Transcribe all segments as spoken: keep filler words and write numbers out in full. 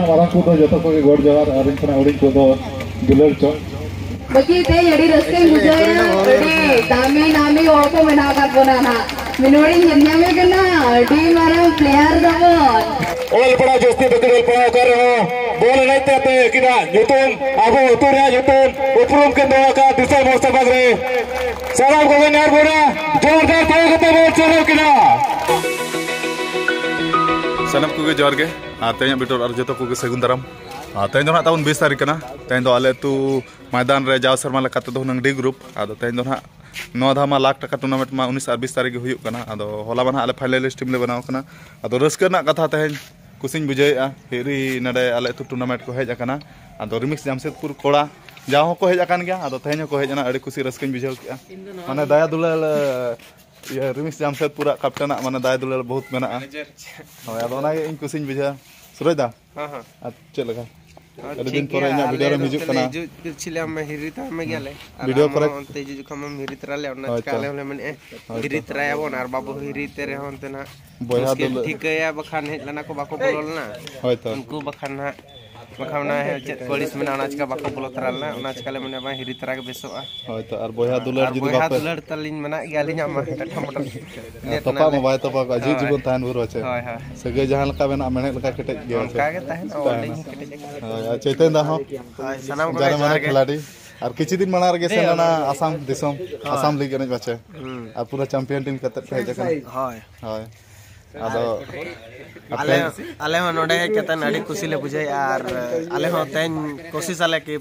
ᱢᱟᱨᱟᱝ ᱠᱚᱫᱚ ᱡᱚᱛᱚ ᱠᱚᱜᱮ ᱜᱚᱰ ᱡᱚᱦᱟᱨ, ᱟᱨ ᱤᱧ ᱠᱷᱚᱱᱟᱜ ᱦᱩᱰᱤᱧ ᱠᱚᱫᱚ ᱫᱩᱞᱟᱹᱲ ᱪᱚᱝ᱾ ᱵᱟᱹᱠᱤ ᱛᱮᱦᱮᱧ ᱟᱹᱰᱤ ᱨᱟᱹᱥᱠᱟᱹᱧ ᱵᱩᱡᱷᱟᱹᱣᱮᱫᱼᱟ, ᱟᱹᱰᱤ ᱫᱟᱢᱤ ᱱᱟᱢᱤ ᱦᱚᱲ ᱠᱚ ᱢᱮᱱᱟᱜ ᱟᱠᱟᱫ ᱵᱚᱱᱟ ᱱᱟᱦᱟᱜ᱾ ᱢᱤᱱᱚᱲᱤᱧ ᱧᱮᱞ ᱧᱟᱢᱮ ᱠᱟᱱᱟ, ᱟᱹᱰᱤ ᱢᱟᱨᱟᱝ ᱯᱞᱮᱭᱟᱨ ᱛᱟᱵᱚᱱ᱾ ᱚᱞ ᱯᱟᱲᱦᱟᱣ ᱡᱟᱹᱥᱛᱤ ᱵᱟᱹᱠᱤ ᱚᱞ ᱯᱟᱲᱦᱟᱣ ᱟᱠᱟᱱ ᱨᱮᱦᱚᱸ ᱵᱚᱞ ᱮᱱᱮᱡ ᱛᱮ ᱟᱯᱮ ᱟᱹᱠᱤᱱᱟᱜ ᱧᱩᱛᱩᱢ, ᱟᱵᱚ ᱟᱹᱛᱩ ᱨᱮᱭᱟᱜ ᱧᱩᱛᱩᱢ ᱩᱯᱨᱩᱢ ᱠᱤᱱ ᱫᱚᱦᱚ ᱟᱠᱟᱫ ᱫᱤᱥᱚᱢ ᱦᱚᱲ ᱥᱟᱢᱟᱝ ᱨᱮ ᱥᱟᱱᱟᱢ ᱠᱚᱜᱮ ᱱᱮᱦᱚᱨ ᱵᱚᱱᱟ, ᱡᱳᱨᱫᱟᱨ ᱛᱟᱲᱟᱢ ᱠᱟᱛᱮ ᱵᱚᱱ ᱪᱟᱞᱟᱣ ᱠᱤᱱᱟ᱾ ᱥᱟᱱᱟᱢ ᱠᱚᱜᱮ ᱡᱚᱦᱟᱨ ᱜᱮ᱾ ᱟᱨ ᱛᱮᱦᱮᱧᱟᱜ ᱵᱤᱰᱟᱹᱣ ᱟᱨ ᱡᱚᱛᱚ ᱠᱚᱜᱮ ᱥᱟᱹᱜᱩᱱ ᱫᱟᱨᱟᱢ᱾ ᱟᱨ ᱛᱮᱦᱮᱧ ᱫᱚ ᱱᱟᱦᱟᱜ ᱛᱟᱵᱚᱱ ᱵᱤᱥ ᱛᱟᱹᱨᱤᱠᱷ ᱠᱟᱱᱟ᱾ ᱛᱮᱦᱮᱧ ᱫᱚ ᱟᱞᱮ ᱟᱹᱛᱩ ᱢᱚᱭᱫᱟᱱ ᱨᱮ ᱡᱟᱣ ᱥᱮᱨᱢᱟ ᱞᱮᱠᱟ ᱛᱮᱫᱚ ᱦᱩᱱᱟᱹᱝ ᱰᱤ ᱜᱨᱩᱯ, ᱟᱫᱚ ᱛᱮᱦᱮᱧ ᱫᱚ ᱱᱟᱦᱟᱜ ᱱᱚᱣᱟ ᱫᱷᱟᱣ ᱢᱟ ᱞᱟᱠᱷ ᱴᱟᱠᱟ ᱴᱩᱨᱱᱟᱢᱮᱱᱴ ᱢᱟ ᱩᱱᱤᱥ ᱟᱨ ᱵᱤᱥ ᱛᱟᱹᱨᱤᱠᱷ ᱜᱮ ᱦᱩᱭᱩᱜ ᱠᱟᱱᱟ᱾ ᱟᱫᱚ ᱦᱚᱞᱟ ᱢᱟ ᱱᱟᱦᱟᱜ ᱟᱞᱮ ᱯᱷᱟᱭᱱᱟᱞᱤᱥᱴ ᱴᱤᱢ ᱞᱮ ᱵᱮᱱᱟᱣ ᱠᱟᱱᱟ᱾ ᱟᱫᱚ ᱨᱟᱹᱥᱠᱟᱹ ᱨᱮᱱᱟᱜ ᱠᱟᱛᱷᱟ, ᱛᱮᱦᱮᱧ ᱠᱩᱥᱤᱧ ᱵᱩᱡᱷᱟᱹᱣᱮᱫᱼᱟ, ᱦᱤᱨᱤ ᱱᱚᱰᱮ ᱟᱞᱮ ᱟᱹᱛᱩ ᱴᱩᱨᱱᱟᱢᱮᱱᱴ ᱠᱚ ᱦᱮᱡ ᱟᱠᱟᱱᱟ᱾ ᱟᱫᱚ ᱨᱤᱢᱤᱠᱥ ᱡᱟᱢᱥᱮᱫᱽᱯᱩᱨ ᱠᱚᱲᱟ ᱡᱟᱣ ᱦᱚᱸᱠᱚ ᱦᱮᱡ ᱟᱠᱟᱱ ᱜᱮᱭᱟ, ᱟᱫᱚ ᱛᱮᱦᱮᱧ ᱦᱚᱸᱠᱚ ᱦᱮᱡ ᱮᱱᱟ, ᱟᱹᱰᱤ ᱠᱩᱥᱤ ᱨᱟᱹᱥᱠᱟᱹᱧ ᱵᱩᱡᱷᱟᱹᱣ ᱠᱮᱫᱼᱟ᱾ ᱢᱟᱱᱮ ᱫᱟᱭᱟ ᱫᱩᱞᱟᱹᱲ, ᱤᱭᱟᱹ, ᱨᱤᱢᱤᱠᱥ ᱡᱟᱢᱥᱮᱫᱽᱯᱩᱨᱟᱜ ᱠᱟᱯᱴᱮᱱᱟᱜ ᱢᱟᱱᱮ ᱫᱟᱭᱟ ᱫᱩᱞᱟᱹᱲ ᱵᱚᱦᱩᱛ ᱢᱮᱱᱟᱜᱼᱟ᱾ ᱦᱳᱭ, ᱟᱫᱚ ᱚᱱᱟᱜᱮ ᱤᱧ ᱠᱩᱥᱤᱧ ᱵᱩᱡᱷᱟᱹᱣᱟ᱾ ᱥᱩᱨᱚᱡᱽ ᱫᱟ, ᱦᱮᱸ, ᱦᱮᱸ᱾ ᱟᱨ ᱪᱮᱫ ᱞᱮᱠᱟ? ᱦᱮᱸ, ᱟᱹᱰᱤ ᱴᱷᱤᱠ ᱫᱤᱱ ᱯᱚᱨᱮ ᱜᱮᱭᱟ᱾ ᱤᱧᱟᱹᱜ ᱟᱞᱮ ᱵᱷᱤᱰᱤᱭᱳ ᱨᱮᱢ ᱦᱤᱡᱩᱜ ᱱᱚᱛᱮ ᱞᱮ ᱠᱟᱱᱟ᱾ ᱦᱤᱡᱩᱜ, ᱪᱮᱫ ᱞᱮ ᱟᱢ ᱦᱤᱨᱤ ᱛᱟᱢ ᱜᱮᱭᱟᱞᱮ᱾ ᱟᱨ ᱵᱷᱤᱰᱤᱭᱳ ᱟᱢ ᱠᱚᱨᱮ᱾ ᱦᱚᱸ ᱚᱱᱛᱮ ᱦᱤᱡᱩᱜ ᱡᱚᱠᱷᱚᱱ ᱮᱢ ᱦᱤᱨᱤ ᱛᱚᱨᱟ ᱞᱮᱭᱟ, ᱚᱱᱟ ᱦᱳᱭ ᱪᱤᱠᱟ ᱛᱚ᱾ ᱟᱞᱮ ᱦᱚᱸᱞᱮ ᱢᱮᱱᱮᱫᱼᱟ, ᱦᱳᱭ ᱦᱤᱨᱤ ᱛᱚ᱾ ᱛᱚᱨᱟᱭᱟᱵᱚᱱ ᱟᱨ ᱵᱟᱵᱚ ᱦᱤᱨᱤ ᱛᱮ ᱨᱮᱦᱚᱸ ᱚᱱᱛᱮ ᱱᱟᱜ ᱵᱚᱭᱦᱟ ᱢᱩᱥᱠᱤᱞ ᱫᱩᱞᱟᱹᱲ᱾ ᱴᱷᱤᱠᱟᱹᱭᱟ, ᱵᱟᱠᱷᱟᱱ ᱦᱮᱡ ᱞᱮᱱᱟ ᱠᱚ, ᱵᱟᱠᱚ ᱵᱚᱞᱚ ᱞᱮᱱᱟ᱾ ᱦᱳᱭ ᱛᱚ᱾ ᱩᱱᱠᱩ ᱵᱟᱠᱷᱟᱱ ᱱᱟᱦᱟᱜ, ᱵᱟᱠᱷᱟᱱ ᱚᱱᱟ ᱪᱮᱫ ᱠᱚ ᱟᱹᱲᱤᱥ ᱢᱮᱱᱟᱜᱼᱟ, ᱚᱱᱟ ᱪᱤᱠᱟ ᱵᱟᱠᱚ ᱵᱚᱞᱚ ᱛᱚᱨᱟ ᱞᱮᱱᱟ, ᱚᱱᱟ ᱪᱤᱠᱟ ᱞᱮ ᱢᱮᱱᱮᱫᱼᱟ, ᱵᱟᱝ, ᱦᱤᱨᱤ ᱛᱚᱨᱟ ᱜᱮ ᱵᱮᱥᱚᱜᱼᱟ᱾ ᱦᱳᱭ ᱛᱚ, ᱟᱨ ᱵᱚᱭᱦᱟ ᱫᱩᱞᱟᱹᱲ ᱟᱨ ᱡᱩᱫᱤ ᱵᱚᱭᱦᱟ ᱵᱟᱯᱮ ᱫᱩᱞᱟᱹᱲ ᱛᱟᱹᱞᱤᱧ ᱢᱮᱱᱟᱜ ᱜᱮᱭᱟ, ᱟᱹᱞᱤᱧᱟᱜ ᱢᱟ ᱠᱟᱴᱟ ᱢᱚᱴᱟ᱾ ᱟᱨ ᱛᱚᱯᱟᱜ ᱢᱟ ᱵᱟᱭ ᱛᱚᱯᱟᱜ ᱠᱚᱜᱼᱟ, ᱡᱤᱣᱤ ᱦᱳᱭ᱾ ᱡᱤᱵᱚᱱ ᱛᱟᱦᱮᱱ ᱵᱷᱳᱨ ᱵᱟᱪᱮ᱾ ᱦᱳᱭ, ᱦᱳᱭ᱾ ᱥᱟᱹᱜᱟᱹᱭ ᱡᱟᱦᱟᱸ ᱞᱮᱠᱟ ᱢᱮᱱᱟᱜᱼᱟ, ᱢᱮᱲᱦᱮᱫ ᱞᱮᱠᱟ ᱠᱮᱴᱮᱡ ᱜᱮᱭᱟ ᱚᱱᱠᱟ ᱵᱟᱪᱮ᱾ ᱜᱮ ᱛᱟᱦᱮᱱᱟ, ᱛᱟᱦᱮᱱᱟ᱾ ᱟᱹᱞᱤᱧ ᱦᱚᱸ ᱠᱮᱴᱮᱡ ᱟᱠᱟᱱ᱾ ᱦᱳᱭ, ᱟᱨ ᱪᱳᱭᱛᱚᱱ ᱫᱟ ᱦᱚᱸ ᱦᱳᱭ, ᱥᱟᱱᱟᱢ ᱠᱚᱜᱮ ᱡᱟᱱᱮ ᱢᱟᱱᱮ ᱡᱚᱦᱟᱨ ᱜᱮ᱾ ᱠᱷᱤᱞᱟᱲᱤ᱾ ᱟᱨ ᱠᱤᱪᱷᱩ ᱫᱤᱱ ᱢᱟᱲᱟᱝ ᱨᱮᱜᱮ ᱥᱮᱱ ᱦᱮᱸ, ᱞᱮᱱᱟ ᱚᱱᱟ ᱟᱥᱟᱢ ᱫᱤᱥᱚᱢ, ᱦᱳᱭ᱾ ᱟᱥᱟᱢ ᱞᱤᱜᱽ ᱮᱱᱮᱡ ᱵᱟᱪᱮ᱾ ᱦᱩᱸ᱾ ᱟᱨ ᱯᱩᱨᱟᱹ ᱪᱟᱢᱯᱤᱭᱟᱱ ᱴᱤᱢ ᱠᱟᱛᱮ ᱯᱮ ᱦᱮᱡ ᱟᱠᱟᱱᱟ᱾ ᱦᱳᱭ᱾ ᱦᱳᱭ᱾ ᱟᱫᱚ ᱟᱞᱮ, ᱟᱯᱮ ᱟᱞᱮ ᱦᱚᱸ ᱱᱚᱰᱮ ᱦᱮᱡ ᱠᱟᱛᱮ ᱟᱹᱰᱤ ᱠᱩᱥᱤ ᱞᱮ ᱵᱩᱡᱷᱟᱹᱣᱮᱫᱼᱟ ᱟᱨ ᱟᱞᱮ ᱦᱚᱸ ᱛᱮᱦᱮᱧ ᱠᱳᱥᱤᱥ ᱟᱞᱮ ᱠᱤ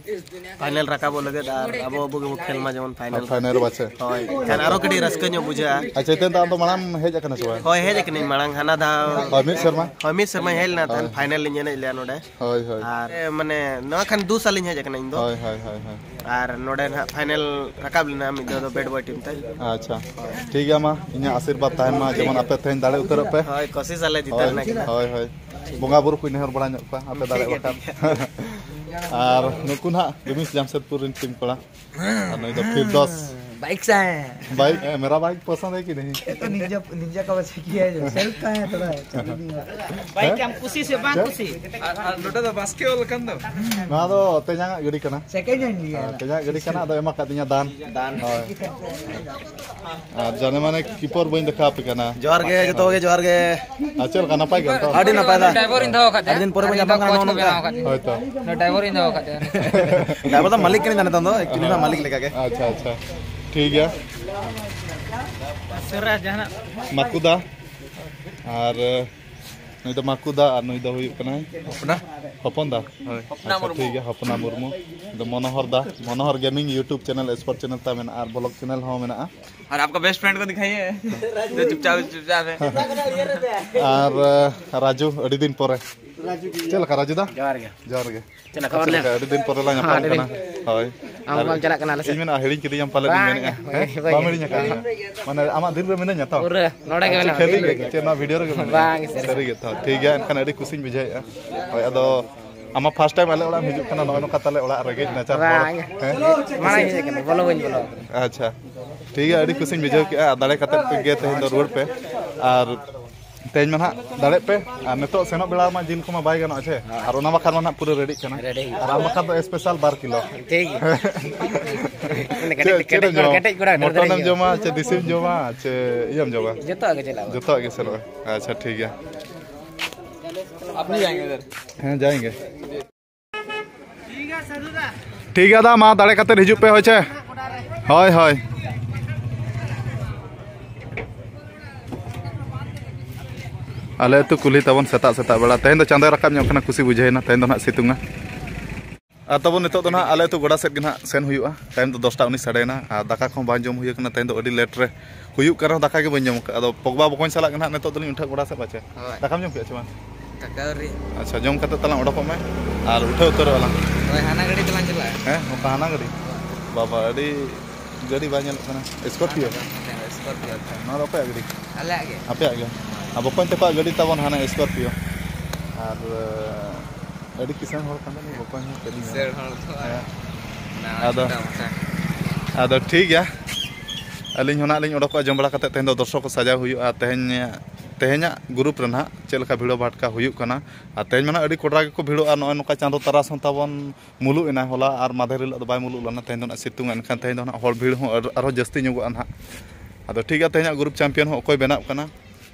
ᱯᱷᱟᱭᱱᱮᱞ ᱨᱟᱠᱟᱵᱚᱜ ᱞᱟᱹᱜᱤᱫ ᱟᱨ ᱟᱵᱚ ᱟᱵᱚ ᱜᱮᱵᱚ ᱠᱷᱮᱞ ᱢᱟ ᱡᱮᱢᱚᱱ ᱯᱷᱟᱭᱱᱮᱞ᱾ ᱯᱷᱟᱭᱱᱮᱞ ᱵᱟᱪᱮ᱾ ᱦᱳᱭ, ᱮᱱᱠᱷᱟᱱ ᱟᱨᱚ ᱠᱟᱹᱴᱤᱡ ᱨᱟᱹᱥᱠᱟᱹ ᱧᱚᱜ ᱵᱩᱡᱷᱟᱹᱜᱼᱟ᱾ ᱟᱪᱪᱷᱟ, ᱪᱳᱭᱛᱚᱱ ᱫᱟ ᱟᱢ ᱫᱚ ᱢᱟᱲᱟᱝ ᱮᱢ ᱦᱮᱡ ᱟᱠᱟᱱᱟ ᱥᱮ ᱵᱟᱝ? ᱦᱳᱭ, ᱦᱮᱡ ᱟᱠᱟᱱᱟᱹᱧ ᱢᱟᱲᱟᱝ, ᱦᱟᱱᱟ ᱫᱷᱟᱣ᱾ ᱦᱳᱭ, ᱢᱤᱫ ᱥᱮᱨᱢᱟ? ᱦᱳᱭ, ᱢᱤᱫ ᱥᱮᱨᱢᱟᱧ ᱦᱮᱡ ᱞᱮᱱᱟ ᱛᱟᱦᱮᱱ, ᱦᱳᱭ᱾ ᱯᱷᱟᱭᱱᱮᱞ ᱞᱤᱧ ᱮᱱᱮᱡ ᱞᱮᱫᱼᱟ ᱱᱚᱰᱮ᱾ ᱦᱳᱭ, ᱦᱳᱭ᱾ ᱟᱨ, ᱮ, ᱢᱟᱱᱮ, ᱱᱚᱣᱟ ᱠᱷᱟᱱ ᱫᱩ ᱥᱟᱞᱤᱧ ᱦᱮᱡ ᱟᱠᱟᱱᱟ ᱤᱧ ᱫᱚ᱾ ᱦᱳᱭ, ᱦᱳᱭ, ᱦᱳᱭ, ᱦᱳᱭ᱾ ᱟᱨ ᱱᱚᱰᱮ ᱱᱟᱦᱟᱜ ᱯᱷᱟᱭᱱᱮᱞ ᱨᱟᱠᱟᱵ ᱞᱮᱱᱟ ᱢᱤᱫ ᱫᱷᱟᱣ ᱫᱚ ᱵᱮᱰ ᱵᱚᱭ ᱴᱤᱢ ᱛᱮ᱾ ᱟᱪᱪᱷᱟ, ᱴᱷᱤᱠ ᱜᱮᱭᱟ, ᱢᱟ ᱤᱧᱟᱹᱜ ᱟᱥᱤᱨᱵᱟᱫᱽ ᱛᱟᱦᱮᱱ ᱢᱟ, ᱡᱮᱢᱚᱱ ᱟᱯᱮ ᱛᱮᱦᱮᱧ ᱫᱟᱲᱮ ᱩᱛᱟᱹᱨᱚᱜ ᱯᱮ᱾ ᱦᱳᱭ, ᱠᱳᱥᱤᱥ ᱟᱞᱮ ᱡᱤᱛᱟᱹᱣ ᱦᱳᱭ, ᱨᱮᱱᱟᱜ ᱜᱮ᱾ ᱦᱳᱭ, ᱦᱳᱭ᱾ ᱵᱚᱸᱜᱟ ᱵᱩᱨᱩ ᱠᱚᱧ ᱱᱮᱦᱚᱨ ᱵᱟᱲᱟ ᱧᱚᱜ ᱠᱚᱣᱟ, ᱟᱯᱮ ᱫᱟᱲᱮ ᱴᱷᱤᱠ ᱜᱮᱭᱟ, ᱵᱟᱠᱷᱟᱱ᱾ ᱴᱷᱤᱠ ᱜᱮᱭᱟ᱾ ᱟᱨ ᱱᱩᱠᱩ ᱱᱟᱦᱟᱜ ᱨᱤᱢᱤᱥ ᱡᱟᱢᱥᱮᱫᱽᱯᱩᱨ ᱨᱮᱱ ᱴᱤᱢ ᱠᱚᱲᱟ᱾ ᱟᱨ ᱱᱩᱭ ᱫᱚ ᱯᱷᱤᱨᱫᱚᱥ᱾ बाइक से आए हैं। बाइक, ए, मेरा बाइक पसंद है कि नहीं? ये तो निंजा, निंजा का बस किया है जो सेल्फ का है थोड़ा। बाइक हम खुशी से बांध खुशी। ᱟᱨ ᱱᱚᱰᱮ ᱫᱚ ᱵᱟᱥᱠᱮ ᱚᱞ ᱟᱠᱟᱱ ᱫᱚ᱾ ᱱᱚᱣᱟ ᱫᱚ ᱛᱮᱧᱟᱝᱟᱜ ᱜᱟᱹᱰᱤ ᱠᱟᱱᱟ᱾ ᱥᱮᱠᱮᱱᱰ ᱦᱮᱱᱰ ᱞᱤᱭᱟ ᱦᱮᱸ, ᱛᱮᱧᱟᱝᱟᱜ ᱜᱟᱹᱰᱤ ᱠᱟᱱᱟ, ᱟᱫᱚ ᱮᱢᱟ ᱠᱟᱫᱤᱧᱟ ᱫᱟᱱ᱾ ᱫᱟᱱ᱾ ᱦᱳᱭ᱾ ᱟᱨ ᱡᱟᱱᱮ ᱢᱟᱱᱮ ᱠᱤᱯᱚᱨ ᱵᱟᱹᱧ ᱫᱮᱠᱷᱟᱣ ᱟᱯᱮ ᱠᱟᱱᱟ᱾ ᱡᱚᱦᱟᱨ ᱜᱮ ᱡᱚᱛᱚ ᱜᱮ, ᱡᱚᱦᱟᱨ ᱜᱮ᱾ ᱟᱨ ᱪᱮᱫ ᱞᱮᱠᱟ, ᱱᱟᱯᱟᱭ ᱜᱮᱭᱟᱢ ᱛᱚ? ᱟᱹᱰᱤ ᱱᱟᱯᱟᱭ ᱫᱟ᱾ ᱰᱨᱟᱭᱵᱷᱟᱨ ᱤᱧ ᱫᱚᱦᱚ ᱠᱟᱫᱮᱭᱟ᱾ ᱟᱹᱰᱤ ᱫᱤᱱ ᱯᱚᱨᱮ ᱵᱚᱱ ᱧᱟᱯᱟᱢ ᱠᱟᱱᱟ ᱱᱚᱜᱼᱚ ᱱᱚᱝᱠᱟ᱾ ᱦᱳᱭ ᱛᱚ᱾ ᱰᱨᱟᱭᱵᱷᱟᱨ ᱤᱧ ᱫᱚᱦᱚ ᱠᱟᱫᱮᱭᱟ᱾ ᱰᱨᱟᱭᱵᱷᱟᱨ ᱫᱚ ᱢᱟᱹᱞᱤᱠ ᱠᱟᱹᱱᱟᱹᱧ ᱱᱤᱛᱚᱝ ᱫᱚ, actually ᱱᱟᱜ ᱢᱟᱹᱞᱤᱠ ᱞᱮᱠᱟ ᱜᱮ᱾ ᱟᱪᱪᱷᱟ, ᱟᱪᱪᱷᱟ᱾ ᱴᱷᱤᱠ ᱜᱮᱭᱟ᱾ ᱩᱥᱟᱹᱨᱟ ᱡᱟᱦᱟᱱᱟᱜ᱾ ᱢᱟᱠᱩ ᱫᱟ᱾ ᱟᱨ, ᱱᱩᱭ ᱫᱚ ᱢᱟᱠᱩ ᱫᱟ ᱟᱨ ᱱᱩᱭ ᱫᱚ ᱦᱩᱭᱩᱜ ᱠᱟᱱᱟᱭ ᱦᱚᱯᱚᱱᱟ᱾ ᱦᱚᱯᱚᱱ ᱫᱟ᱾ ᱦᱳᱭ᱾ ᱟᱪᱪᱷᱟ, ᱴᱷᱤᱠ ᱜᱮᱭᱟ, ᱦᱚᱯᱚᱱᱟ ᱢᱩᱨᱢᱩ᱾ ᱱᱩᱭ ᱫᱚ ᱢᱚᱱᱳᱦᱚᱨ ᱫᱟ, ᱢᱚᱱᱳᱦᱚᱨ gaming YouTube channel, sport channel ᱛᱟᱭ ᱢᱮᱱᱟᱜᱼᱟ ᱟᱨ vlog channel ᱦᱚᱸ ᱢᱮᱱᱟᱜᱼᱟ᱾ ᱟᱨ ᱟᱯᱠᱟ ᱵᱮᱥᱴ ᱯᱷᱨᱮᱱᱰ ᱠᱚ ᱫᱤᱠᱷᱟᱭᱤᱭᱮ, ᱡᱚ ᱪᱩᱯᱪᱟᱯ, ᱪᱩᱯᱪᱟᱯ ᱦᱮ᱾ ᱟᱨ, ᱟᱸ, ᱨᱟᱡᱩ, ᱟᱹᱰᱤ ᱫᱤᱱ ᱯᱚᱨᱮ᱾ ᱪᱮᱫ ᱞᱮᱠᱟ ᱨᱟᱡᱩ ᱫᱟ? ᱡᱚᱦᱟᱨ ᱜᱮ᱾ ᱡᱚᱦᱟᱨ ᱜᱮ᱾ ᱪᱮᱫ ᱞᱮᱠᱟ ᱟᱪᱪᱷᱟ, ᱵᱚᱞᱮ? ᱟᱹᱰᱤ ᱫᱤᱱ ᱯᱚᱨᱮ ᱞᱟᱝ ᱧᱟᱯᱟᱢ ᱟᱹᱰᱤ ᱫᱤᱱ᱾ ᱠᱟᱱᱟ᱾ ᱦᱳᱭ᱾ ᱟᱢ ᱟᱨ ᱵᱟᱢ ᱪᱟᱞᱟᱜ ᱠᱟᱱᱟ ᱟᱞᱮ ᱥᱮᱫ? ᱤᱧ ᱢᱮᱱᱟ, ᱦᱤᱲᱤᱧ ᱠᱤᱫᱤᱧᱟᱢ ᱯᱟᱞᱮ ᱤᱧ ᱵᱟᱝ, ᱢᱮᱱᱮᱫᱼᱟ᱾ ᱦᱮᱸ? ᱵᱟᱹᱧ ᱵᱟᱢ ᱦᱤᱲᱤᱧ ᱟᱠᱟᱫᱤᱧᱟ? ᱢᱟᱱᱮ ᱟᱢᱟᱜ ᱫᱤᱞ ᱨᱮ ᱢᱤᱱᱟᱹᱧᱟ ᱛᱚ? ᱯᱩᱨᱟᱹ ᱱᱚᱰᱮ ᱜᱮ ᱟᱪᱪᱷᱟ, ᱢᱮᱱᱟᱜ ᱠᱷᱟᱹᱞᱤ ᱢᱮᱭᱟ᱾ ᱜᱮ, ᱪᱮᱫ ᱱᱚᱣᱟ ᱵᱷᱤᱰᱤᱭᱳ ᱨᱮᱜᱮ ᱢᱮᱱᱟᱜᱼᱟ? ᱵᱟᱝ, ᱥᱟᱹᱨᱤ᱾ ᱥᱟᱹᱨᱤ ᱜᱮ ᱛᱚ, ᱴᱷᱤᱠ ᱜᱮᱭᱟ, ᱮᱱᱠᱷᱟᱱ ᱟᱹᱰᱤ ᱠᱩᱥᱤᱧ ᱵᱩᱡᱷᱟᱹᱣᱮᱫᱼᱟ᱾ ᱦᱳᱭ, ᱟᱫᱚ ᱟᱢᱟᱜ first time ᱟᱞᱮ ᱚᱲᱟᱜ ᱮᱢ ᱦᱤᱡᱩᱜ ᱠᱟᱱᱟ, ᱱᱚᱜᱼᱚᱭ ᱱᱚᱝᱠᱟ ᱛᱟᱞᱮ ᱚᱲᱟᱜ ᱨᱮᱸᱜᱮᱡ ᱱᱟᱪᱟᱨ ᱦᱚᱲ᱾ ᱵᱟᱝ᱾ ᱦᱮᱸ? ᱢᱟᱲᱟᱝ ᱦᱮᱡ ᱟᱠᱟᱱᱟ, ᱵᱚᱞᱚ ᱵᱟᱹᱧ ᱵᱚᱞᱚ ᱟᱠᱟᱱᱟ᱾ ᱟᱪᱪᱷᱟ, ᱴᱷᱤᱠ ᱜᱮᱭᱟ, ᱟᱹᱰᱤ ᱠᱩᱥᱤᱧ ᱵᱩᱡᱷᱟᱹᱣ ᱠᱮᱫᱼᱟ᱾ ᱫᱟᱲᱮ ᱠᱟᱛᱮᱫ ᱜᱮ ᱛᱮᱦᱮᱧ ᱫᱚ ᱨᱩᱣᱟᱹᱲ ᱯᱮ᱾ ᱟᱨ ᱛᱮᱦᱮᱧ ᱢᱟ ᱱᱟᱦᱟᱜ ᱫᱟᱲᱮᱜ ᱯᱮ, ᱟᱨ ᱱᱤᱛᱚᱜ ᱥᱮᱱᱚᱜ ᱵᱮᱲᱟ ᱢᱟ ᱡᱤᱞ ᱠᱚᱢᱟ ᱵᱟᱭ ᱜᱟᱱᱚᱜᱼᱟ ᱪᱮ, ᱟᱨ ᱚᱱᱟ ᱵᱟᱠᱷᱟᱱ ᱢᱟ ᱱᱟᱦᱟᱜ ᱯᱩᱨᱟᱹ ᱨᱮᱰᱤᱜ ᱠᱟᱱᱟ᱾ ᱨᱮᱰᱤ ᱦᱩᱭᱩᱜᱼᱟ᱾ ᱟᱨ ᱟᱢ ᱵᱟᱠᱷᱟᱱ ᱫᱚ ᱥᱯᱮᱥᱟᱞ ᱵᱟᱨ ᱠᱤᱞᱳ᱾ ᱴᱷᱤᱠ ᱜᱮᱭᱟ᱾ ᱢᱟᱱᱮ ᱪᱮᱫ, ᱠᱮᱴᱮᱡ, ᱪᱮᱫ ᱠᱮᱴᱮᱡ ᱮᱢ ᱠᱚᱲᱟ, ᱡᱚᱢᱟ? ᱠᱮᱴᱮᱡ ᱠᱚᱲᱟ, ᱠᱮᱴᱮᱡ ᱢᱚᱴᱚᱱᱮᱢ ᱜᱮᱭᱟ᱾ ᱡᱚᱢᱟ ᱪᱮ ᱫᱮᱥᱤᱢ ᱡᱚᱢᱟ ᱪᱮ ᱤᱭᱟᱹᱢ ᱡᱚᱢᱟ? ᱡᱚᱛᱚᱣᱟᱜ ᱜᱮ ᱪᱟᱞᱟᱜᱼᱟ᱾ ᱡᱚᱛᱚᱣᱟᱜ ᱜᱮ ᱥᱮᱱᱚᱜᱼᱟ᱾ ᱟᱪᱪᱷᱟ, ᱴᱷᱤᱠ ᱜᱮᱭᱟ᱾ ᱟᱯᱱᱤ ᱡᱟᱭᱮᱸᱜᱮ ᱩᱫᱷᱟᱨ᱾ ᱦᱮᱸ, ᱡᱟᱭᱮᱸᱜᱮ᱾ ᱴᱷᱤᱠ ᱜᱮᱭᱟ ᱫᱟ, ᱢᱟ ᱫᱟᱲᱮ ᱠᱟᱛᱮ ᱦᱤᱡᱩᱜ ᱯᱮ, ᱦᱳᱭ ᱪᱮ? ᱦᱳᱭ, ᱦᱳᱭ᱾ ᱟᱞᱮ ᱟᱹᱛᱩ ᱠᱩᱞᱦᱤ ᱛᱟᱵᱚᱱ ᱥᱮᱛᱟᱜ ᱥᱮᱛᱟᱜ ᱵᱮᱲᱟ᱾ ᱛᱮᱦᱮᱧ ᱫᱚ ᱪᱟᱸᱫᱚᱭ ᱨᱟᱠᱟᱵ ᱧᱚᱜ ᱠᱟᱱᱟ, ᱠᱩᱥᱤ ᱵᱩᱡᱷᱟᱹᱣᱮᱱᱟ᱾ ᱛᱮᱦᱮᱧ ᱫᱚ ᱱᱟᱦᱟᱜ ᱥᱤᱛᱩᱝᱟ᱾ ᱟᱨ ᱛᱟᱵᱚᱱ ᱱᱤᱛᱚᱜ ᱫᱚ ᱱᱟᱦᱟᱜ ᱟᱞᱮ ᱟᱹᱛᱩ ᱜᱚᱰᱟ ᱥᱮᱫ ᱜᱮ ᱱᱟᱦᱟᱜ ᱥᱮᱱ ᱦᱩᱭᱩᱜᱼᱟ᱾ ᱴᱟᱭᱤᱢ ᱫᱚ ᱫᱚᱥᱴᱟ ᱩᱱᱤᱥ ᱥᱟᱰᱮᱭᱮᱱᱟ ᱟᱨ ᱫᱟᱠᱟ ᱠᱚᱦᱚᱸ ᱵᱟᱝ ᱡᱚᱢ ᱦᱩᱭ ᱟᱠᱟᱱᱟ᱾ ᱛᱮᱦᱮᱧ ᱫᱚ ᱟᱹᱰᱤ ᱞᱮᱴ ᱨᱮ ᱦᱩᱭᱩᱜ ᱠᱟᱱ ᱨᱮᱦᱚᱸ ᱫᱟᱠᱟ ᱜᱮ ᱵᱟᱹᱧ ᱡᱚᱢ ᱟᱠᱟᱫᱼᱟ᱾ ᱟᱫᱚ ᱯᱚᱜᱽᱵᱟ ᱵᱚᱠᱚᱧ ᱥᱟᱞᱟᱜ ᱜᱮ ᱱᱟᱦᱟᱜ ᱱᱤᱛᱚᱜ ᱫᱚᱞᱤᱧ ᱩᱴᱷᱟᱹᱜ ᱜᱚᱰᱟ ᱥᱮᱫ ᱯᱟᱪᱮ᱾ ᱦᱳᱭ᱾ ᱫᱟᱠᱟᱢ ᱡᱚᱢ ᱠᱮᱫᱼᱟ ᱪᱮ ᱵᱟᱝ? ᱫᱟᱠᱟ ᱟᱹᱣᱨᱤ᱾ ᱟᱪᱪᱷᱟ, ᱡᱚᱢ ᱠᱟᱛᱮ ᱛᱟᱞᱟᱝ ᱚᱰᱚᱠᱚᱜ ᱢᱮ ᱟᱨ ᱩᱴᱷᱟᱹᱣ ᱩᱛᱟᱹᱨᱚᱜ ᱟᱞᱟᱝ᱾ ᱦᱳᱭ, ᱦᱟᱱᱟ ᱜᱟᱹᱰᱤ ᱛᱮᱞᱟᱝ ᱪᱟᱞᱟᱜᱼᱟ᱾ ᱦᱮᱸ, ᱱᱚᱝᱠᱟ ᱦᱟᱱᱟ ᱜᱟᱹᱰᱤ? ᱵᱟᱵᱟ, ᱟᱹᱰᱤ ᱜᱟᱹᱰᱤ ᱵᱟᱭ ᱧᱮᱞᱚᱜ ᱠᱟᱱᱟ᱾ ᱥᱠᱚᱨᱯᱤᱭᱳ? ᱦᱮᱸ, ᱥᱠᱚᱨᱯᱤᱭᱳ᱾ ᱟᱪᱪᱷᱟ, ᱱᱚᱣᱟ ᱫᱚ ᱚᱠᱚᱭᱟᱜ ᱜᱟᱹᱰᱤ? ᱟᱞᱮᱭᱟᱜ ᱜᱮ᱾ ᱟᱯᱮᱭᱟᱜ ᱜᱮ? ᱟᱨ ᱵᱚᱠᱚᱧ ᱛᱟᱠᱚᱣᱟᱜ ᱜᱟᱹᱰᱤ ᱛᱟᱵᱚᱱ ᱦᱟᱱᱟ ᱥᱠᱚᱨᱯᱤᱭᱳ᱾ ᱟᱨ, ᱟᱹᱰᱤ ᱠᱤᱥᱟᱹᱬ ᱦᱚᱲ ᱠᱟᱱ ᱛᱟᱞᱤᱧ ᱵᱚᱠᱚᱧ ᱦᱚᱸ ᱠᱟᱹᱴᱤᱡ ᱧᱚᱜ᱾ ᱠᱤᱥᱟᱹᱬ ᱦᱚᱲ ᱫᱚ ᱵᱟᱝ᱾ ᱦᱮᱸ᱾ ᱱᱟᱣᱟ ᱟᱫᱚ, ᱪᱷᱳᱴᱟ ᱢᱳᱴᱟ᱾ ᱟᱫᱚ ᱴᱷᱤᱠ ᱜᱮᱭᱟ᱾ ᱟᱹᱞᱤᱧ ᱦᱚᱸ ᱱᱟᱜ ᱞᱤᱧ ᱚᱰᱚᱠᱚᱜᱼᱟ ᱡᱚᱢ ᱵᱟᱲᱟ ᱠᱟᱛᱮ᱾ ᱛᱮᱦᱮᱧ ᱫᱚ ᱫᱚᱨᱥᱚᱠ ᱠᱚ ᱥᱟᱡᱟᱣ ᱦᱩᱭᱩᱜᱼᱟ᱾ ᱛᱮᱦᱮᱧ, ᱛᱮᱦᱮᱧᱟᱜ ᱜᱨᱩᱯ ᱨᱮ ᱱᱟᱦᱟᱜ ᱪᱮᱫ ᱞᱮᱠᱟ ᱵᱷᱤᱲᱚ ᱵᱷᱟᱴᱠᱟ ᱦᱩᱭᱩᱜ ᱠᱟᱱᱟ᱾ ᱟᱨ ᱛᱮᱦᱮᱧ ᱢᱟ ᱱᱟᱜ ᱟᱹᱰᱤ ᱠᱚᱰᱨᱟ ᱜᱮᱠᱚ ᱵᱷᱤᱲᱚᱜᱼᱟ᱾ ᱱᱚᱜᱼᱚᱭ ᱱᱚᱝᱠᱟ ᱪᱟᱸᱫᱚ ᱛᱟᱨᱟᱥ ᱦᱚᱸ ᱛᱟᱵᱚᱱ ᱢᱩᱞᱩᱜ ᱮᱱᱟ ᱦᱚᱞᱟ ᱟᱨ ᱢᱟᱫᱷᱮᱨ ᱦᱤᱞᱳᱜ ᱫᱚ ᱵᱟᱭ ᱢᱩᱞᱩᱜ ᱞᱮᱱᱟ᱾ ᱛᱮᱦᱮᱧ ᱫᱚ ᱱᱟᱜ ᱥᱤᱛᱩᱝ ᱮᱱᱠᱷᱟᱱ ᱛᱮᱦᱮᱧ ᱫᱚ ᱱᱟᱜ ᱦᱚᱲ ᱵᱷᱤᱲ ᱦᱚᱸ ᱟᱨ-, ᱟᱨᱦᱚᱸ ᱡᱟᱹᱥᱛᱤ ᱧᱚᱜᱚᱜᱼᱟ ᱱᱟᱦᱟᱜ᱾ ᱟᱫᱚ ᱴᱷᱤᱠ ᱜᱮᱭᱟ, ᱛᱮᱦᱮᱧᱟᱜ ᱜᱨᱩᱯ ᱪᱟᱢᱯᱤᱭᱟᱱ ᱦᱚᱸ ᱚᱠᱚᱭ ᱵᱮᱱᱟᱜ ᱠᱟᱱᱟ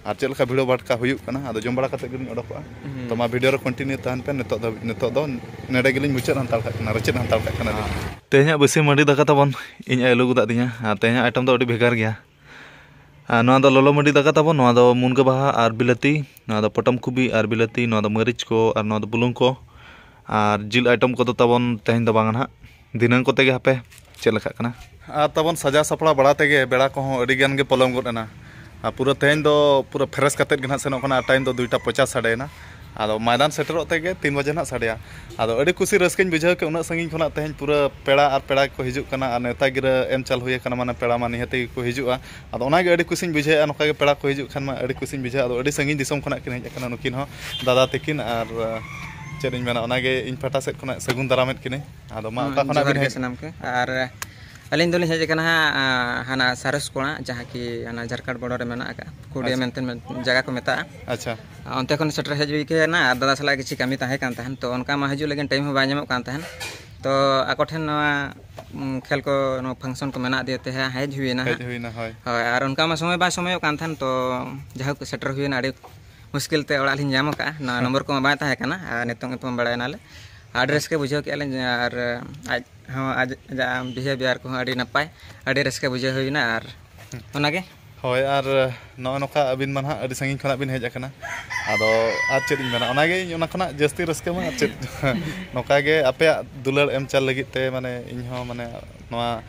ᱟᱨ ᱪᱮᱫ ᱞᱮᱠᱟ ᱵᱷᱤᱲᱚ ᱵᱷᱟᱴᱠᱟ ᱦᱩᱭᱩᱜ ᱠᱟᱱᱟ᱾ ᱟᱫᱚ ᱡᱚᱢ ᱵᱟᱲᱟ ᱠᱟᱛᱮ ᱜᱮᱞᱤᱧ ᱚᱰᱚᱠᱚᱜᱼᱟ᱾ ᱦᱩᱸ᱾ ᱛᱚ ᱢᱟ ᱵᱷᱤᱰᱤᱭᱳ ᱨᱮ ᱠᱚᱱᱴᱤᱱᱤᱭᱩ ᱛᱟᱦᱮᱱ ᱯᱮ᱾ ᱱᱤᱛᱚᱜ ᱫᱚ, ᱱᱤᱛᱚᱜ ᱫᱚ ᱱᱮᱰᱮ ᱜᱮᱞᱤᱧ ᱢᱩᱪᱟᱹᱫ ᱦᱟᱛᱟᱲ ᱠᱟᱜ ᱠᱟᱱᱟ, ᱨᱮᱪᱮᱫ ᱦᱟᱛᱟᱲ ᱠᱟᱜ ᱠᱟᱱᱟ ᱞᱤᱧ᱾ ᱛᱮᱦᱮᱧᱟᱜ ᱵᱟᱹᱥᱤ ᱢᱟᱹᱰᱤ ᱫᱟᱠᱟ ᱛᱟᱵᱚᱱ ᱤᱧ ᱟᱭ ᱟᱹᱞᱩ ᱜᱚᱫᱟᱜ ᱫᱤᱧᱟ᱾ ᱟᱨ ᱛᱮᱦᱮᱧᱟᱜ ᱟᱭᱴᱮᱢ ᱫᱚ ᱟᱹᱰᱤ ᱵᱷᱮᱜᱟᱨ ᱜᱮᱭᱟ᱾ ᱟᱨ ᱱᱚᱣᱟ ᱫᱚ ᱞᱚᱞᱚ ᱢᱟᱹᱰᱤ ᱫᱟᱠᱟ ᱛᱟᱵᱚᱱ, ᱱᱚᱣᱟ ᱫᱚ ᱢᱩᱱᱜᱟᱹ ᱵᱟᱦᱟ ᱟᱨ ᱵᱤᱞᱟᱹᱛᱤ, ᱱᱚᱣᱟ ᱫᱚ ᱯᱚᱴᱚᱢ ᱠᱚᱵᱤ ᱟᱨ ᱵᱤᱞᱟᱹᱛᱤ, ᱱᱚᱣᱟ ᱫᱚ ᱢᱟᱹᱨᱤᱪ ᱠᱚ ᱟᱨ ᱱᱚᱣᱟ ᱫᱚ ᱵᱩᱞᱩᱝ ᱠᱚ᱾ ᱟᱨ ᱡᱤᱞ ᱟᱭᱴᱮᱢ ᱠᱚᱫᱚ ᱛᱟᱵᱚᱱ ᱛᱮᱦᱮᱧ ᱫᱚ ᱵᱟᱝᱟ ᱱᱟᱦᱟᱜ, ᱫᱷᱤᱱᱟᱹᱝ ᱠᱚᱛᱮ ᱜᱮ ᱦᱟᱯᱮ ᱪᱮᱫ ᱞᱮᱠᱟᱜ ᱠᱟᱱᱟ᱾ ᱟᱨ ᱛᱟᱵᱚᱱ ᱥᱟᱡᱟᱣ ᱥᱟᱯᱲᱟᱣ ᱵᱟᱲᱟ ᱛᱮᱜᱮ ᱵᱮᱲᱟ ᱠᱚᱦᱚᱸ ᱟᱹᱰᱤ ᱜᱟᱱ ᱜᱮ ᱯᱚᱞᱚᱢ ᱜᱚᱫ ᱮᱱᱟ᱾ ᱟᱨ ᱯᱩᱨᱟᱹ ᱛᱮᱦᱮᱧ ᱫᱚ ᱯᱩᱨᱟᱹ ᱯᱷᱨᱮᱥ ᱠᱟᱛᱮᱫ ᱜᱮ ᱱᱟᱦᱟᱜ ᱥᱮᱱᱚᱜ ᱠᱟᱱᱟ᱾ ᱟᱨ ᱴᱟᱭᱤᱢ ᱫᱚ ᱫᱩᱭᱴᱟ ᱯᱚᱪᱟᱥ ᱥᱟᱰᱮᱭᱮᱱᱟ᱾ ᱟᱫᱚ ᱢᱚᱭᱫᱟᱱ ᱥᱮᱴᱮᱨᱚᱜ ᱛᱮᱜᱮ ᱛᱤᱱ ᱵᱟᱡᱮ ᱱᱟᱦᱟᱜ ᱥᱟᱰᱮᱭᱟ᱾ ᱟᱫᱚ ᱟᱹᱰᱤ ᱠᱩᱥᱤ ᱨᱟᱹᱥᱠᱟᱹᱧ ᱵᱩᱡᱷᱟᱹᱣ ᱠᱮᱫ, ᱩᱱᱟᱹᱜ ᱥᱟᱺᱜᱤᱧ ᱠᱷᱚᱱᱟᱜ ᱛᱮᱦᱮᱧ ᱯᱩᱨᱟᱹ ᱯᱮᱲᱟ ᱟᱨ ᱯᱮᱲᱟ ᱠᱚ ᱦᱤᱡᱩᱜ ᱠᱟᱱᱟ᱾ ᱟᱨ ᱱᱮᱣᱛᱟ ᱜᱤᱨᱟᱹ ᱮᱢ ᱪᱟᱞ ᱦᱩᱭ ᱟᱠᱟᱱᱟ, ᱢᱟᱱᱮ ᱯᱮᱲᱟ ᱢᱟ ᱱᱤᱦᱟᱹᱛᱤ ᱜᱮᱠᱚ ᱦᱤᱡᱩᱜᱼᱟ᱾ ᱟᱫᱚ ᱚᱱᱟᱜᱮ ᱟᱹᱰᱤ ᱠᱩᱥᱤᱧ ᱵᱩᱡᱷᱟᱹᱣᱮᱫᱼᱟ, ᱱᱚᱝᱠᱟ ᱜᱮ ᱯᱮᱲᱟ ᱠᱚ ᱦᱤᱡᱩᱜ ᱠᱷᱟᱱ ᱢᱟ ᱟᱹᱰᱤ ᱠᱩᱥᱤᱧ ᱵᱩᱡᱷᱟᱹᱣᱟ᱾ ᱟᱫᱚ ᱟᱹᱰᱤ ᱥᱟᱺᱜᱤᱧ ᱫᱤᱥᱚᱢ ᱠᱷᱚᱱᱟᱜ ᱠᱤᱱ ᱦᱮᱡ ᱟᱠᱟᱱᱟ ᱱᱩᱠᱤᱱ ᱦᱚᱸ, ᱫᱟᱫᱟ ᱛᱟᱹᱠᱤᱱ, ᱟᱨ ᱪᱮᱫ ᱤᱧ ᱢᱮᱱᱟ, ᱚᱱᱟᱜᱮ ᱤᱧ ᱯᱟᱦᱴᱟ ᱥᱮᱫ ᱠᱷᱚᱱᱟᱜ ᱥᱟᱹᱜᱩᱱ ᱫᱟᱨᱟᱢᱮᱫ ᱠᱤᱱᱟᱹᱧ᱾ ᱟᱫᱚ ᱢᱟ, ᱦᱩᱸ, ᱚᱠᱟ ᱠᱷᱚᱱᱟᱜ ᱡᱚᱦᱟᱨ ᱵᱤᱱ ᱜᱮ ᱦᱮᱡ? ᱥᱟᱱᱟᱢ ᱠᱚ᱾ ᱟᱨ ᱟᱹᱞᱤᱧ ᱫᱚᱞᱤᱧ ᱦᱮᱡ ᱟᱠᱟᱱᱟ ᱦᱟᱸᱜ, ᱟᱸ, ᱦᱟᱱᱟ ᱥᱟᱨᱚᱥ ᱠᱚᱲᱟ, ᱡᱟᱦᱟᱸ ᱠᱤ ᱦᱟᱱᱟ ᱡᱷᱟᱨᱠᱷᱚᱸᱰ ᱵᱚᱰᱟᱨ ᱨᱮ ᱢᱮᱱᱟᱜ ᱟᱠᱟᱫ ᱠᱩᱰᱤᱭᱟ ᱟᱪᱪᱷᱟ᱾ ᱢᱮᱱᱛᱮ ᱢᱮ-, ᱡᱟᱭᱜᱟ ᱠᱚ ᱢᱮᱛᱟᱜᱼᱟ᱾ ᱟᱪᱪᱷᱟ᱾ ᱚᱱᱛᱮ ᱠᱷᱚᱱ ᱥᱮᱴᱮᱨ ᱦᱮᱡ ᱦᱩᱭ ᱠᱟᱱᱟ, ᱟᱨ ᱫᱟᱫᱟ ᱥᱟᱞᱟᱜ ᱠᱤᱪᱷᱩ ᱠᱟᱹᱢᱤ ᱛᱟᱦᱮᱸ ᱠᱟᱱ ᱛᱟᱦᱮᱸᱱ, ᱛᱚ ᱚᱱᱠᱟ ᱢᱟ ᱦᱤᱡᱩᱜ ᱞᱟᱹᱜᱤᱫ ᱴᱟᱭᱤᱢ ᱦᱚᱸ ᱵᱟᱭ ᱧᱟᱢᱚᱜ ᱠᱟᱱ ᱛᱟᱦᱮᱸᱱ᱾ ᱛᱚ ᱟᱠᱚ ᱴᱷᱮᱱ ᱱᱚᱣᱟ, ᱩᱸ, ᱠᱷᱮᱞ ᱠᱚ, ᱱᱚᱣᱟ ᱯᱷᱟᱝᱥᱚᱱ ᱠᱚ ᱢᱮᱱᱟᱜ ᱤᱫᱤᱭᱟᱹ ᱛᱮ ᱦᱟᱸᱜ ᱦᱮᱡ ᱦᱩᱭᱮᱱᱟ ᱦᱮᱡ ᱦᱟᱸᱜ᱾ ᱦᱩᱭᱱᱟ, ᱦᱳᱭ᱾ ᱦᱳᱭ, ᱟᱨ ᱚᱱᱠᱟ ᱢᱟ ᱥᱚᱢᱚᱭ ᱵᱟᱭ ᱥᱚᱢᱚᱭᱚᱜ ᱠᱟᱱ ᱛᱟᱦᱮᱸᱱ, ᱛᱚ ᱡᱟᱭᱦᱳᱠ ᱥᱮᱴᱮᱨ ᱦᱩᱭᱮᱱᱟ, ᱟᱹᱰᱤ ᱢᱩᱥᱠᱤᱞ ᱛᱮ ᱚᱲᱟᱜ ᱞᱤᱧ ᱧᱟᱢ ᱟᱠᱟᱫᱼᱟ᱾ ᱱᱚᱣᱟ ᱦᱮᱸ᱾ ᱱᱚᱢᱵᱚᱨ ᱠᱚᱢᱟ ᱵᱟᱭ ᱛᱟᱦᱮᱸ ᱠᱟᱱᱟ, ᱟᱨ ᱱᱤᱛᱚᱝ ᱧᱟᱯᱟᱢ ᱵᱟᱲᱟᱭᱮᱱᱟᱞᱮ᱾ ᱟᱹᱰᱤ ᱨᱟᱹᱥᱠᱟᱹ ᱵᱩᱡᱷᱟᱹᱣ ᱠᱮᱫᱼᱟ ᱞᱤᱧ, ᱟᱨ ᱟᱡ ᱦᱚᱸ ᱟᱡ, ᱟᱡᱟᱜ behaviour ᱠᱚᱦᱚᱸ ᱟᱹᱰᱤ ᱱᱟᱯᱟᱭ, ᱟᱹᱰᱤ ᱨᱟᱹᱥᱠᱟᱹ ᱵᱩᱡᱷᱟᱹᱣ ᱦᱩᱭᱱᱟ᱾ ᱟᱨ ᱦᱩᱸ᱾ ᱚᱱᱟᱜᱮ᱾ ᱦᱳᱭ, ᱟᱨ ᱱᱚᱜᱼᱚ ᱱᱚᱝᱠᱟ ᱟᱹᱵᱤᱱ ᱢᱟ ᱱᱟᱦᱟᱜ ᱟᱹᱰᱤ ᱥᱟᱺᱜᱤᱧ ᱠᱷᱚᱱᱟᱜ ᱵᱤᱱ ᱦᱮᱡ ᱟᱠᱟᱱᱟ, ᱟᱫᱚ ᱟᱨ ᱪᱮᱫ ᱤᱧ ᱢᱮᱱᱟ, ᱚᱱᱟᱜᱮ ᱤᱧ ᱚᱱᱟ ᱠᱷᱚᱱᱟᱜ ᱡᱟᱹᱥᱛᱤ ᱨᱟᱹᱥᱠᱟᱹ ᱢᱟ ᱟᱨ ᱪᱮᱫ᱾ ᱱᱚᱝᱠᱟ ᱜᱮ ᱟᱯᱮᱭᱟᱜ ᱫᱩᱞᱟᱹᱲ ᱮᱢ ᱪᱟᱞ ᱞᱟᱹᱜᱤᱫ ᱛᱮ, ᱢᱟᱱᱮ, ᱤᱧ ᱦᱚᱸ, ᱢᱟᱱᱮ, ᱱᱚᱣᱟ,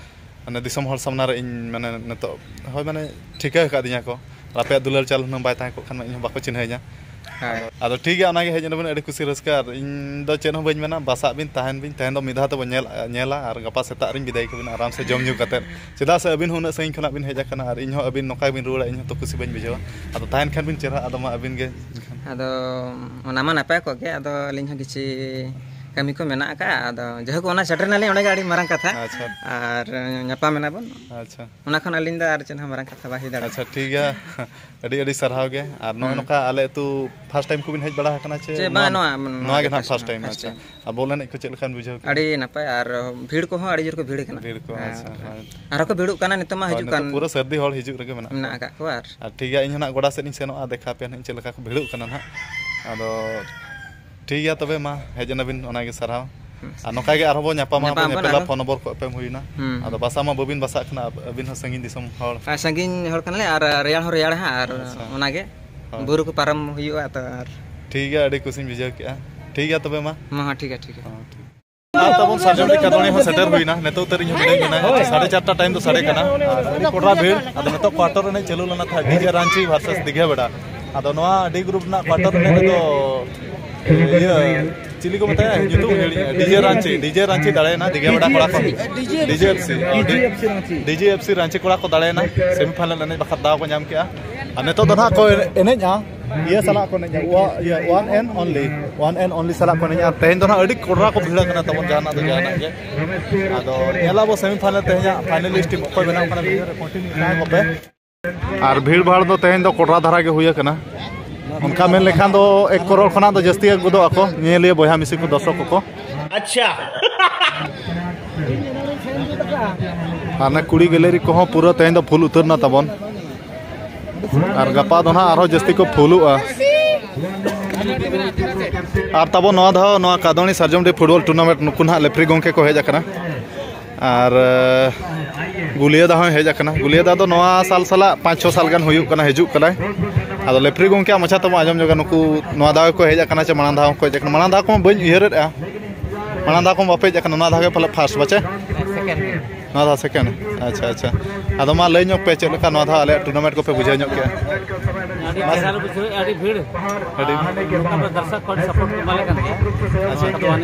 ᱢᱟᱱᱮ, ᱫᱤᱥᱚᱢ ᱦᱚᱲ ᱥᱟᱢᱱᱟ ᱨᱮ ᱤᱧ, ᱢᱟᱱᱮ, ᱱᱤᱛᱚᱜ, ᱦᱳᱭ, ᱢᱟᱱᱮ, ᱴᱷᱤᱠᱟᱹ ᱟᱠᱟᱫᱤᱧᱟ ᱠᱚ᱾ ᱟᱨ ᱟᱯᱮᱭᱟᱜ ᱫᱩᱞᱟᱹᱲ ᱪᱟᱞ ᱦᱩᱱᱟᱹᱝ ᱵᱟᱭ ᱛᱟᱦᱮᱸ ᱠᱚᱜ ᱠᱷᱟᱱ ᱢᱟ ᱤᱧ ᱦᱚᱸ ᱵᱟᱠᱚ ᱪᱤᱱᱦᱟᱹᱣᱤᱧᱟ᱾ ᱦᱳᱭ᱾ ᱟᱫᱚ, ᱟᱫᱚ ᱴᱷᱤᱠ ᱜᱮᱭᱟ, ᱚᱱᱟᱜᱮ ᱦᱮᱡ ᱮᱱᱟ ᱵᱤᱱ, ᱟᱹᱰᱤ ᱠᱩᱥᱤ ᱨᱟᱹᱥᱠᱟᱹ᱾ ᱟᱨ ᱤᱧ ᱫᱚ ᱪᱮᱫ ᱦᱚᱸ ᱵᱟᱹᱧ ᱢᱮᱱᱟ, ᱵᱟᱥᱟᱜ ᱵᱤᱱ, ᱛᱟᱦᱮᱱ ᱵᱤᱱ, ᱛᱮᱦᱮᱧ ᱫᱚ ᱢᱤᱫ ᱫᱷᱟᱣ ᱛᱮᱵᱚᱱ ᱧᱮᱞ, ᱧᱮᱞᱟ, ᱟᱨ ᱜᱟᱯᱟ ᱥᱮᱛᱟᱜ ᱨᱤᱧ ᱵᱤᱫᱟᱹᱭ ᱠᱟᱵᱤᱱᱟ ᱟᱨᱟᱢ ᱥᱮ ᱡᱚᱢ ᱧᱩ ᱠᱟᱛᱮᱫ᱾ ᱪᱮᱫᱟᱜ ᱥᱮ ᱟᱹᱵᱤᱱ ᱦᱚᱸ ᱩᱱᱟᱹᱜ ᱥᱟᱺᱜᱤᱧ ᱠᱷᱚᱱᱟᱜ ᱵᱤᱱ ᱦᱮᱡ ᱟᱠᱟᱱᱟ, ᱟᱨ ᱤᱧ ᱦᱚᱸ ᱟᱹᱵᱤᱱ ᱱᱚᱝᱠᱟ ᱜᱮᱵᱤᱱ ᱨᱩᱣᱟᱹᱲᱟ, ᱤᱧ ᱦᱚᱸ ᱛᱚ ᱠᱩᱥᱤ ᱵᱟᱹᱧ ᱵᱩᱡᱷᱟᱹᱣᱟ᱾ ᱟᱫᱚ ᱛᱟᱦᱮᱱ ᱠᱷᱟᱱ ᱵᱤᱱ ᱪᱮᱦᱨᱟ, ᱟᱫᱚ ᱢᱟ ᱟᱹᱵᱤᱱ ᱜᱮ ᱮᱱᱠᱷᱟᱱ᱾ ᱟᱫᱚ ᱚᱱᱟ ᱢᱟ ᱱᱟᱯᱟᱭ ᱠᱚᱜ ᱜᱮ, ᱟᱫᱚ ᱟᱹᱞᱤᱧ ᱦᱚᱸ ᱠᱤᱪᱷᱤ ᱠᱟᱹᱢᱤ ᱠᱚ ᱢᱮᱱᱟᱜ ᱟᱠᱟᱫᱼᱟ᱾ ᱟᱫᱚ ᱡᱟᱭᱦᱳᱠ, ᱚᱱᱟ ᱥᱮᱴᱮᱨ ᱱᱟᱞᱤᱧ, ᱚᱸᱰᱮ ᱜᱮ ᱟᱹᱰᱤ ᱢᱟᱨᱟᱝ ᱠᱟᱛᱷᱟ᱾ ᱟᱪᱪᱷᱟ᱾ ᱟᱨ ᱧᱟᱯᱟᱢ ᱮᱱᱟ ᱵᱚᱱ᱾ ᱟᱪᱪᱷᱟ᱾ ᱚᱱᱟ ᱠᱷᱚᱱ ᱟᱹᱞᱤᱧ ᱫᱚ ᱟᱨ ᱪᱮᱫ ᱦᱚᱸ ᱢᱟᱨᱟᱝ ᱠᱟᱛᱷᱟ ᱵᱟᱭ ᱦᱩᱭ ᱫᱟᱲᱮᱭᱟᱜᱼᱟ᱾ ᱟᱪᱪᱷᱟ, ᱴᱷᱤᱠ ᱜᱮᱭᱟ᱾ ᱟᱹᱰᱤ ᱟᱹᱰᱤ ᱥᱟᱨᱦᱟᱣ ᱜᱮ᱾ ᱟᱨ ᱱᱚᱜᱼᱚᱭ ᱦᱩᱸ᱾ ᱱᱚᱝᱠᱟ ᱟᱞᱮ ᱟᱹᱛᱩ first time ᱠᱚᱵᱤᱱ ᱦᱮᱡ ᱵᱟᱲᱟ ᱟᱠᱟᱱᱟ ᱪᱮ? ᱪᱮ ᱵᱟᱝ, ᱱᱚᱣᱟ, ᱱᱚᱣᱟ, ᱱᱚᱣᱟ ᱱᱚᱣᱟ ᱜᱮ ᱜᱮ ᱱᱟᱦᱟᱜ first first time, time᱾ first ᱟᱪᱪᱷᱟ᱾ time᱾ ᱟᱨ ᱵᱚᱞ ᱮᱱᱮᱡ ᱠᱚ ᱪᱮᱫ ᱞᱮᱠᱟ ᱵᱤᱱ ᱵᱩᱡᱷᱟᱹᱣ ᱠᱮᱫᱟ? ᱟᱹᱰᱤ ᱱᱟᱯᱟᱭ, ᱟᱨ ᱵᱷᱤᱲ ᱠᱚᱦᱚᱸ ᱟᱹᱰᱤ ᱡᱳᱨ ᱠᱚ ᱵᱷᱤᱲ ᱠᱟᱱᱟ᱾ ᱵᱷᱤᱲ ᱠᱚ, ᱟᱨ ᱟᱪᱪᱷᱟ, ᱦᱳᱭ᱾ ᱟᱨᱦᱚᱸ ᱠᱚ ᱵᱷᱤᱲᱚᱜ ᱠᱟᱱᱟ ᱱᱤᱛᱚᱜ ᱢᱟ, ᱦᱳᱭ, ᱦᱤᱡᱩᱜ ᱱᱤᱛᱚᱜ ᱠᱟᱱ ᱯᱩᱨᱟᱹ ᱥᱟᱹᱨᱫᱤ ᱦᱚᱲ ᱦᱤᱡᱩᱜ ᱨᱮᱜᱮ ᱢᱮᱱᱟᱜ ᱢᱮᱱᱟᱜ ᱠᱚᱣᱟ᱾ ᱟᱠᱟᱫ ᱠᱚᱣᱟ᱾ ᱟᱨ ᱟᱨ ᱴᱷᱤᱠ ᱜᱮᱭᱟ, ᱤᱧ ᱦᱚᱸ ᱱᱟᱦᱟᱜ ᱜᱚᱰᱟ ᱥᱮᱫ ᱤᱧ ᱥᱮᱱᱚᱜᱼᱟ, ᱫᱮᱠᱷᱟ ᱯᱮᱭᱟ ᱱᱟᱦᱟᱜ ᱪᱮᱫ ᱞᱮᱠᱟ ᱠᱚ ᱵᱷᱤᱲᱚᱜ ᱠᱟᱱᱟ ᱱᱟᱦᱟᱜ᱾ ᱟᱫᱚ ᱴᱷᱤᱠ ᱜᱮᱭᱟ ᱛᱚᱵᱮ, ᱢᱟ ᱦᱮᱡ ᱮᱱᱟᱵᱤᱱ, ᱚᱱᱟᱜᱮ ᱥᱟᱨᱦᱟᱣ᱾ ᱦᱩᱸ᱾ ᱟᱨ ᱱᱚᱝᱠᱟ ᱜᱮ ᱟᱨᱦᱚᱸ ᱵᱚᱱ ᱧᱟᱯᱟᱢᱟ, ᱧᱟᱯᱟᱢ ᱵᱚᱱ ᱟᱵᱚᱱ ᱧᱮᱯᱮᱞᱟ, ᱟᱨᱦᱚᱸ᱾ ᱯᱷᱳᱱ ᱱᱚᱢᱵᱚᱨ ᱠᱚ ᱮᱯᱮᱢ ᱦᱩᱭᱱᱟ᱾ ᱦᱩᱸ, ᱟᱫᱚ ᱦᱩᱸ᱾ ᱵᱟᱥᱟ ᱢᱟ ᱵᱟᱹᱵᱤᱱ ᱵᱟᱥᱟᱜ ᱠᱟᱱᱟ, ᱟᱵ-, ᱟᱹᱵᱤᱱ ᱦᱚᱸ ᱥᱟᱺᱜᱤᱧ ᱫᱤᱥᱚᱢ ᱦᱚᱲ᱾ ᱟᱨ ᱥᱟᱺᱜᱤᱧ ᱦᱚᱲ ᱠᱟᱱᱟᱞᱮ, ᱟᱨ ᱨᱮᱭᱟᱲ ᱦᱚᱸ ᱨᱮᱭᱟᱲᱟ ᱦᱟᱸᱜ, ᱟᱨ ᱟᱪᱪᱷᱟ᱾ ᱚᱱᱟᱜᱮ ᱦᱳᱭ᱾ ᱵᱩᱨᱩ ᱠᱚ ᱯᱟᱨᱚᱢ ᱦᱩᱭᱩᱜᱼᱟ ᱛᱚ, ᱟᱨ ᱴᱷᱤᱠ ᱜᱮᱭᱟ, ᱟᱹᱰᱤ ᱠᱩᱥᱤᱧ ᱵᱩᱡᱷᱟᱹᱣ ᱠᱮᱜᱼᱟ᱾ ᱴᱷᱤᱠ ᱜᱮᱭᱟ ᱛᱚᱵᱮ ᱢᱟ᱾ ᱢᱟ ᱦᱚᱸ, ᱴᱷᱤᱠ ᱜᱮᱭᱟ, ᱴᱷᱤᱠ ᱜᱮᱭᱟ᱾ ᱦᱚᱸ, ᱴᱷᱤᱠ᱾ ᱟᱨ ᱛᱟᱵᱚᱱ ᱥᱟᱨᱡᱚᱢ ᱰᱤ ᱠᱟᱫᱚᱬᱤ ᱦᱚᱸ ᱥᱮᱴᱮᱨ ᱦᱩᱭᱱᱟ᱾ ᱱᱤᱛᱚᱜ ᱩᱛᱟᱹᱨ ᱤᱧ ᱦᱚᱸ ᱢᱤᱱᱟᱹᱧ ᱠᱟᱱᱟ᱾ ᱥᱟᱲᱮ ᱪᱟᱨᱴᱟ ᱴᱟᱭᱤᱢ ᱫᱚ ᱥᱟᱰᱮ ᱠᱟᱱᱟ᱾ ᱟᱨ ᱟᱹᱰᱤ ᱠᱚᱰᱨᱟ ᱵᱷᱤᱲ᱾ ᱟᱫᱚ ᱱᱤᱛᱚᱜ quarter ᱮᱱᱮᱡ ᱪᱟᱹᱞᱩ ᱞᱮᱱᱟ ᱛᱟᱦᱮᱸᱫ, ᱰᱤᱡᱮ ᱨᱟᱧᱪᱤ versus ᱫᱤᱜᱷᱟ ᱵᱮᱲᱟ᱾ ᱟᱫᱚ ᱱᱚᱣᱟ ᱰᱤ ᱜᱨᱩᱯ ᱨᱮᱱᱟᱜ quarter ᱮᱱᱮᱡ ᱨᱮᱫᱚ, ᱤᱭᱟᱹ, ᱪᱤᱞᱤ ᱠᱚ ᱢᱮᱛᱟᱭᱟ? ᱧᱩᱛᱩᱢ ᱦᱤᱲᱤᱧ᱾ ᱰᱤᱡᱮ ᱨᱟᱧᱪᱤ, ᱰᱤᱡᱮ ᱨᱟᱧᱪᱤ ᱫᱟᱲᱮᱭᱮᱱᱟ ᱫᱤᱜᱷᱟ ᱵᱮᱲᱟ ᱠᱚᱲᱟ ᱠᱚ᱾ DJ F C, DJ F C Ranchi ᱠᱚᱲᱟ ᱠᱚ ᱫᱟᱲᱮᱭᱮᱱᱟ᱾ semi final ᱮᱱᱮᱡ ᱵᱟᱠᱷᱨᱟ ᱫᱟᱣ ᱠᱚ ᱧᱟᱢ ᱠᱮᱜᱼᱟ᱾ ᱟᱨ ᱱᱤᱛᱚᱜ ᱫᱚ ᱱᱟᱦᱟᱜ ᱠᱚ ᱮᱱᱮᱡᱼᱟ ᱤᱭᱟᱹ ᱥᱟᱞᱟᱜ ᱠᱚ ᱮᱱᱮᱡᱼᱟ, ᱚᱣᱟ-, ᱤᱭᱟᱹ, one and only, one and only ᱥᱟᱞᱟᱜ ᱠᱚ ᱮᱱᱮᱡᱼᱟ᱾ ᱟᱨ ᱛᱮᱦᱮᱧ ᱫᱚ ᱱᱟᱦᱟᱜ ᱟᱹᱰᱤ ᱠᱚᱰᱨᱟ ᱠᱚ ᱵᱷᱤᱲ ᱟᱠᱟᱱᱟ ᱛᱟᱵᱚᱱ, ᱡᱟᱦᱟᱱᱟᱜ ᱫᱚ ᱡᱟᱦᱟᱱᱟᱜ ᱜᱮ᱾ ᱟᱫᱚ ᱧᱮᱞᱟᱵᱚ semi final ᱛᱮᱦᱮᱧᱟᱜ finalist team ᱚᱠᱚᱭ ᱵᱮᱱᱟᱜ ᱠᱟᱱᱟ, video ᱨᱮ continue ᱛᱟᱦᱮᱸ ᱠᱚᱯᱮ᱾ ᱟᱨ ᱵᱷᱤᱲ ᱵᱷᱟᱲ ᱫᱚ ᱛᱮᱦᱮᱧ ᱫᱚ ᱠᱚᱰᱨᱟ ᱫᱷᱟᱨᱟ ᱜᱮ ᱦᱩᱭ ᱟᱠᱟᱱᱟ᱾ ᱚᱱᱠᱟ ᱢᱮᱱ ᱞᱮᱠᱷᱟᱱ ᱫᱚ ᱮᱠ ᱠᱨᱳᱲ ᱠᱷᱚᱱᱟᱜ ᱫᱚ ᱡᱟᱹᱥᱛᱤ ᱜᱮ ᱜᱚᱫᱚᱜ ᱟᱠᱚ ᱧᱮᱧᱮᱞᱤᱭᱟᱹ ᱵᱚᱭᱦᱟ ᱢᱤᱥᱤ ᱠᱚ, ᱫᱚᱨᱥᱚᱠ ᱠᱚᱠᱚ᱾ ᱟᱪᱪᱷᱟ᱾ ᱟᱨ ᱚᱱᱟ ᱠᱩᱲᱤ ᱜᱮᱞᱟᱨᱤ ᱠᱚᱦᱚᱸ ᱯᱩᱨᱟᱹ ᱛᱮᱦᱮᱧ ᱫᱚ ᱯᱷᱩᱞ ᱩᱛᱟᱹᱨ ᱱᱟ ᱛᱟᱵᱚᱱ᱾ ᱟᱨ ᱜᱟᱯᱟ ᱫᱚ ᱱᱟᱦᱟᱜ ᱟᱨᱦᱚᱸ ᱡᱟᱹᱥᱛᱤ ᱠᱚ ᱯᱷᱩᱞᱩᱜᱼᱟ᱾ ᱟᱨ ᱛᱟᱵᱚᱱ ᱱᱚᱣᱟ ᱫᱷᱟᱣ ᱱᱚᱣᱟ ᱠᱟᱫᱚᱬᱤ ᱥᱟᱨᱡᱚᱢᱰᱤ ᱯᱷᱩᱴᱵᱚᱞ ᱴᱩᱨᱱᱟᱢᱮᱱᱴ ᱱᱩᱠᱩ ᱱᱟᱦᱟᱜ ᱞᱮᱯᱷᱨᱤ ᱜᱚᱢᱠᱮ ᱠᱚ ᱦᱮᱡ ᱟᱠᱟᱱᱟ᱾ ᱟᱨ, ᱮ, ᱜᱩᱞᱤᱭᱟᱹ ᱫᱟ ᱦᱚᱸᱭ ᱦᱮᱡ ᱟᱠᱟᱱᱟ᱾ ᱜᱩᱞᱤᱭᱟᱹ ᱫᱟ ᱫᱚ ᱱᱚᱣᱟ ᱥᱟᱞ ᱥᱟᱞᱟᱜ ᱯᱟᱸᱪ ᱪᱷᱚ ᱥᱟᱞ ᱜᱟᱱ ᱦᱩᱭᱩᱜ ᱠᱟᱱᱟ, ᱦᱤᱡᱩᱜ ᱠᱟᱱᱟᱭ᱾ ᱟᱫᱚ ᱞᱮᱯᱷᱨᱤ ᱜᱚᱢᱠᱮᱭᱟᱜ ᱢᱚᱪᱟ ᱛᱮᱵᱚᱱ ᱟᱸᱡᱚᱢ ᱧᱚᱜᱟ, ᱱᱩᱠᱩ ᱱᱚᱣᱟ ᱫᱷᱟᱣ ᱜᱮᱠᱚ ᱦᱮᱡ ᱟᱠᱟᱱᱟ ᱪᱮ ᱢᱟᱲᱟᱝ ᱫᱷᱟᱣ ᱦᱚᱸᱠᱚ ᱦᱮᱡ ᱟᱠᱟᱱᱟ? ᱢᱟᱲᱟᱝ ᱫᱷᱟᱣ ᱠᱚᱢᱟ ᱵᱟᱹᱧ ᱩᱭᱦᱟᱹᱨᱮᱫᱼᱟ, ᱢᱟᱲᱟᱝ ᱫᱷᱟᱣ ᱠᱚᱢᱟ ᱵᱟᱯᱮ ᱦᱮᱡ ᱟᱠᱟᱱᱟ, ᱱᱚᱣᱟ ᱫᱷᱟᱣ ᱜᱮ ᱯᱟᱞᱮ first ᱵᱟᱪᱮ? ᱥᱮᱠᱮᱱᱰ ᱜᱮ᱾ ᱱᱚᱣᱟ ᱫᱷᱟᱣ ᱥᱮᱠᱮᱱᱰ? ᱟᱪᱪᱷᱟ, ᱟᱪᱪᱷᱟ᱾ ᱟᱫᱚ ᱢᱟ ᱞᱟᱹᱭ ᱧᱚᱜ ᱯᱮ, ᱪᱮᱫ ᱞᱮᱠᱟ ᱱᱚᱣᱟ ᱫᱷᱟᱣ ᱟᱞᱮᱭᱟᱜ ᱴᱩᱨᱱᱟᱢᱮᱱᱴ ᱠᱚᱯᱮ ᱵᱩᱡᱷᱟᱹᱣ ᱧᱚᱜ ᱠᱮᱜᱼᱟ? ᱟᱹᱰᱤ ᱪᱮᱦᱨᱟ ᱞᱮ ᱵᱩᱡᱷᱟᱹᱣᱮᱫᱼᱟ, ᱟᱹᱰᱤ ᱵᱷᱤᱲ᱾ ᱟᱹᱰᱤ ᱟᱨ ᱱᱚᱝᱠᱟ ᱫᱚ ᱫᱚᱨᱥᱚᱠ ᱠᱚ ᱟᱹᱰᱤ ᱥᱟᱯᱳᱨᱴ ᱠᱚ ᱮᱢᱟᱞᱮ ᱠᱟᱱ ᱜᱮᱭᱟ᱾ ᱟᱪᱪᱷᱟ᱾ ᱱᱚᱣᱟ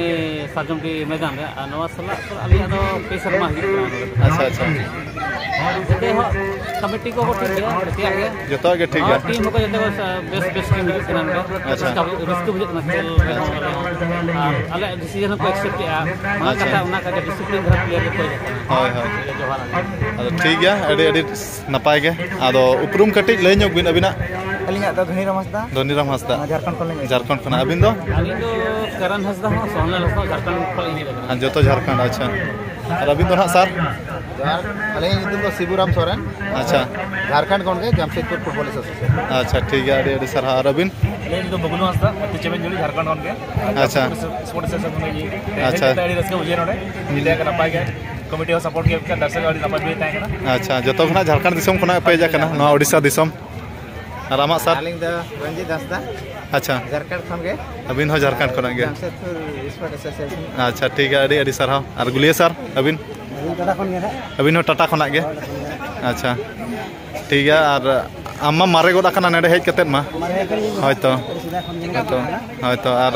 ᱥᱟᱨᱡᱚᱢᱰᱤ ᱢᱚᱭᱫᱟᱱ ᱨᱮ, ᱟᱨ ᱱᱚᱣᱟ ᱥᱟᱞᱟᱜ ᱟᱞᱮᱭᱟᱜ ᱫᱚ ᱯᱮ ᱥᱮᱨᱢᱟ ᱦᱩᱭᱩᱜ ᱠᱟᱱᱟ ᱱᱚᱰᱮ ᱫᱚ᱾ ᱟᱪᱪᱷᱟ, ᱟᱪᱪᱷᱟ᱾ ᱡᱚᱛᱚ ᱦᱚᱸ ᱠᱚᱢᱤᱴᱤ ᱠᱚ ᱴᱷᱤᱠ ᱜᱮᱭᱟ, ᱡᱚᱛᱚᱣᱟᱜ ᱜᱮ᱾ ᱡᱚᱛᱚᱣᱟᱜ ᱜᱮ ᱴᱷᱤᱠ ᱜᱮᱭᱟ᱾ ᱟᱨ ᱴᱤᱢ ᱦᱚᱸᱠᱚ ᱡᱚᱛᱚ ᱠᱚ ᱵᱮᱥ, ᱵᱮᱥ ᱴᱤᱢ ᱦᱤᱡᱩᱜ ᱠᱟᱱᱟ ᱱᱚᱰᱮ᱾ ᱟᱪᱪᱷᱟ᱾ ᱨᱟᱹᱥᱠᱟᱹ, ᱨᱟᱹᱥᱠᱟᱹ ᱵᱩᱡᱷᱟᱹᱜ ᱠᱟᱱᱟ ᱠᱷᱮᱞ ᱨᱮᱦᱚᱸ᱾ ᱟᱨ ᱟᱞᱮᱭᱟᱜ ᱰᱤᱥᱤᱡᱚᱱ ᱦᱚᱸᱠᱚ ᱮᱠᱥᱮᱯᱴ ᱮᱜᱼᱟ᱾ ᱚᱱᱟ ᱟᱪᱪᱷᱟ᱾ ᱠᱟᱛᱷᱟ, ᱚᱱᱟ ᱠᱟᱛᱷᱟ ᱰᱤᱥᱤᱯᱞᱤᱱ ᱫᱷᱟᱨᱟ ᱯᱞᱮᱭᱟᱨ ᱜᱮᱠᱚ ᱦᱮᱡ ᱟᱠᱟᱱᱟ᱾ ᱦᱳᱭ, ᱦᱳᱭ᱾ ᱡᱚᱦᱟᱨ ᱟᱹᱞᱤᱧ᱾ ᱟᱫᱚ ᱴᱷᱤᱠ ᱜᱮᱭᱟ, ᱟᱹᱰᱤ, ᱟᱹᱰᱤ ᱱᱟᱯᱟᱭ ᱜᱮ᱾ ᱟᱫᱚ ᱩᱯᱨᱩᱢ ᱠᱟᱹᱴᱤᱡ ᱞᱟᱹᱭ ᱧᱚᱜ ᱵᱤᱱ ᱟᱹᱵᱤᱱᱟᱜ᱾ ᱟᱹᱞᱤᱧᱟᱜ ᱫᱚ ᱫᱷᱚᱱᱤᱨᱟᱢ ᱦᱟᱸᱥᱫᱟ᱾ ᱫᱷᱚᱱᱤᱨᱟᱢ ᱦᱟᱸᱥᱫᱟ᱾ ᱱᱚᱣᱟ ᱡᱷᱟᱨᱠᱷᱚᱸᱰ ᱠᱷᱚᱱ ᱞᱤᱧ ᱦᱮᱡ ᱡᱷᱟᱨᱠᱷᱚᱸᱰ ᱠᱷᱚᱱᱟᱜ᱾ ᱟᱹᱵᱤᱱ ᱫᱚ? ᱟᱹᱞᱤᱧ ᱫᱚ ᱠᱟᱨᱟᱱ ᱦᱟᱸᱥᱫᱟ ᱦᱚᱸ, ᱥᱳᱦᱮᱞ ᱦᱟᱸᱥᱫᱟ, ᱡᱷᱟᱨᱠᱷᱚᱸᱰ ᱠᱷᱚᱱ ᱞᱤᱧ ᱦᱮᱡ ᱟᱠᱟᱱᱟ᱾ ᱟᱨ ᱡᱚᱛᱚ ᱡᱷᱟᱨᱠᱷᱚᱸᱰ, ᱟᱪᱪᱷᱟ᱾ ᱟᱨ ᱟᱹᱵᱤᱱ ᱫᱚ ᱱᱟᱦᱟᱜ, ᱥᱟᱨ? ᱡᱚᱦᱟᱨ᱾ ᱟᱹᱞᱤᱧᱟᱜ ᱧᱩᱛᱩᱢ ᱫᱚ ᱥᱤᱵᱩᱨᱟᱢ ᱥᱚᱨᱮᱱ᱾ ᱟᱪᱪᱷᱟ᱾ ᱡᱷᱟᱨᱠᱷᱚᱸᱰ ᱠᱷᱚᱱ ᱜᱮ, ᱡᱟᱢᱥᱮᱫᱽᱯᱩᱨ ᱯᱷᱩᱴᱵᱚᱞ ᱮᱥᱳᱥᱤᱭᱮᱥᱚᱱ᱾ ᱟᱪᱪᱷᱟ, ᱴᱷᱤᱠ ᱜᱮᱭᱟ, ᱟᱹᱰᱤ, ᱟᱹᱰᱤ ᱥᱟᱨᱦᱟᱣ᱾ ᱟᱨ ᱟᱹᱵᱤᱱ? ᱟᱹᱞᱤᱧ ᱫᱚ ᱵᱟᱹᱵᱞᱩ ᱦᱟᱸᱥᱫᱟ, ᱟᱹᱛᱩ ᱪᱮᱢᱮᱧᱡᱩᱲᱤ, ᱡᱷᱟᱨᱠᱷᱚᱸᱰ ᱠᱷᱚᱱ ᱜᱮ᱾ ᱟᱪᱪᱷᱟ᱾ ᱥᱯᱳᱨᱴᱥ ᱮᱥᱳᱥᱤᱭᱮᱥᱚᱱ ᱠᱷᱚᱱ ᱜᱮ᱾ ᱟᱪᱪᱷᱟ᱾ ᱟᱹᱰᱤ ᱨᱟᱹᱥᱠᱟᱹ ᱵᱩᱡᱷᱟᱹᱣ ᱱᱚᱰᱮ᱾ ᱦᱩᱸ᱾ ᱢᱤᱫᱴᱮᱱ ᱱᱟᱯᱟᱭ ᱜᱮ, ᱠᱚᱢᱤᱴᱤ ᱦᱚᱸ ᱥᱟᱯᱳᱨᱴ ᱜᱮ ᱮᱢ ᱠᱮᱫ, ᱫᱚᱨᱥᱚᱠ ᱦᱚᱸ ᱟᱹᱰᱤ ᱱᱟᱯᱟᱭ ᱜᱮ ᱛᱟᱦᱮᱸ ᱠᱟᱱᱟ᱾ ᱟᱪᱪᱷᱟ, ᱡᱚᱛᱚ ᱠᱷᱚᱱᱟᱜ ᱯᱮ ᱦᱮᱡ ᱟᱠᱟᱱᱟ ᱱᱚᱣᱟ ᱳᱰᱤᱥᱟ ᱫᱤᱥᱚᱢ᱾ ᱟᱨ ᱟᱢᱟᱜ, ᱥᱟᱨ? ᱟᱹᱞᱤᱧ ᱫᱚ ᱨᱚᱧᱡᱤᱛ ᱦᱟᱸᱥᱫᱟ, ᱟᱪᱪᱷᱟ᱾ ᱡᱷᱟᱨᱠᱷᱚᱸᱰ ᱠᱷᱚᱱ ᱜᱮ᱾ ᱟᱹᱵᱤᱱ ᱦᱚᱸ ᱡᱷᱟᱨᱠᱷᱚᱸᱰ ᱠᱷᱚᱱᱟᱜ ᱜᱮ? Jamshedpur sport association. ᱟᱪᱪᱷᱟ, ᱴᱷᱤᱠ ᱜᱮᱭᱟ, ᱟᱹᱰᱤ, ᱟᱹᱰᱤ ᱥᱟᱨᱦᱟᱣ᱾ ᱟᱨ ᱜᱩᱞᱤᱭᱟᱹ ᱥᱟᱨ, ᱟᱹᱵᱤᱱ? ᱟᱹᱞᱤᱧ ᱴᱟᱴᱟ ᱠᱷᱚᱱ ᱜᱮ ᱱᱟᱦᱟᱜ᱾ ᱟᱹᱵᱤᱱ ᱦᱚᱸ ᱴᱟᱴᱟ ᱠᱷᱚᱱᱟᱜ ᱜᱮ? ᱦᱳᱭ, ᱴᱟᱴᱟ ᱠᱷᱚᱱ ᱜᱮ᱾ ᱟᱪᱪᱷᱟ, ᱴᱷᱤᱠ ᱜᱮᱭᱟ᱾ ᱟᱨ ᱟᱢ ᱢᱟ ᱢᱟᱨᱮ ᱜᱚᱫ ᱟᱠᱟᱱᱟ ᱱᱚᱰᱮ ᱦᱮᱡ ᱠᱟᱛᱮᱫ ᱢᱟ᱾ ᱢᱟᱨᱮ ᱟᱠᱟᱱ ᱜᱮ᱾ ᱦᱳᱭ ᱛᱚ᱾ ᱟᱹᱰᱤ ᱥᱮᱫᱟᱭ ᱠᱷᱚᱱ ᱜᱮ ᱦᱳᱭ ᱛᱚ, ᱢᱮᱱᱟᱜ ᱦᱳᱭ ᱛᱚ᱾ ᱟᱨ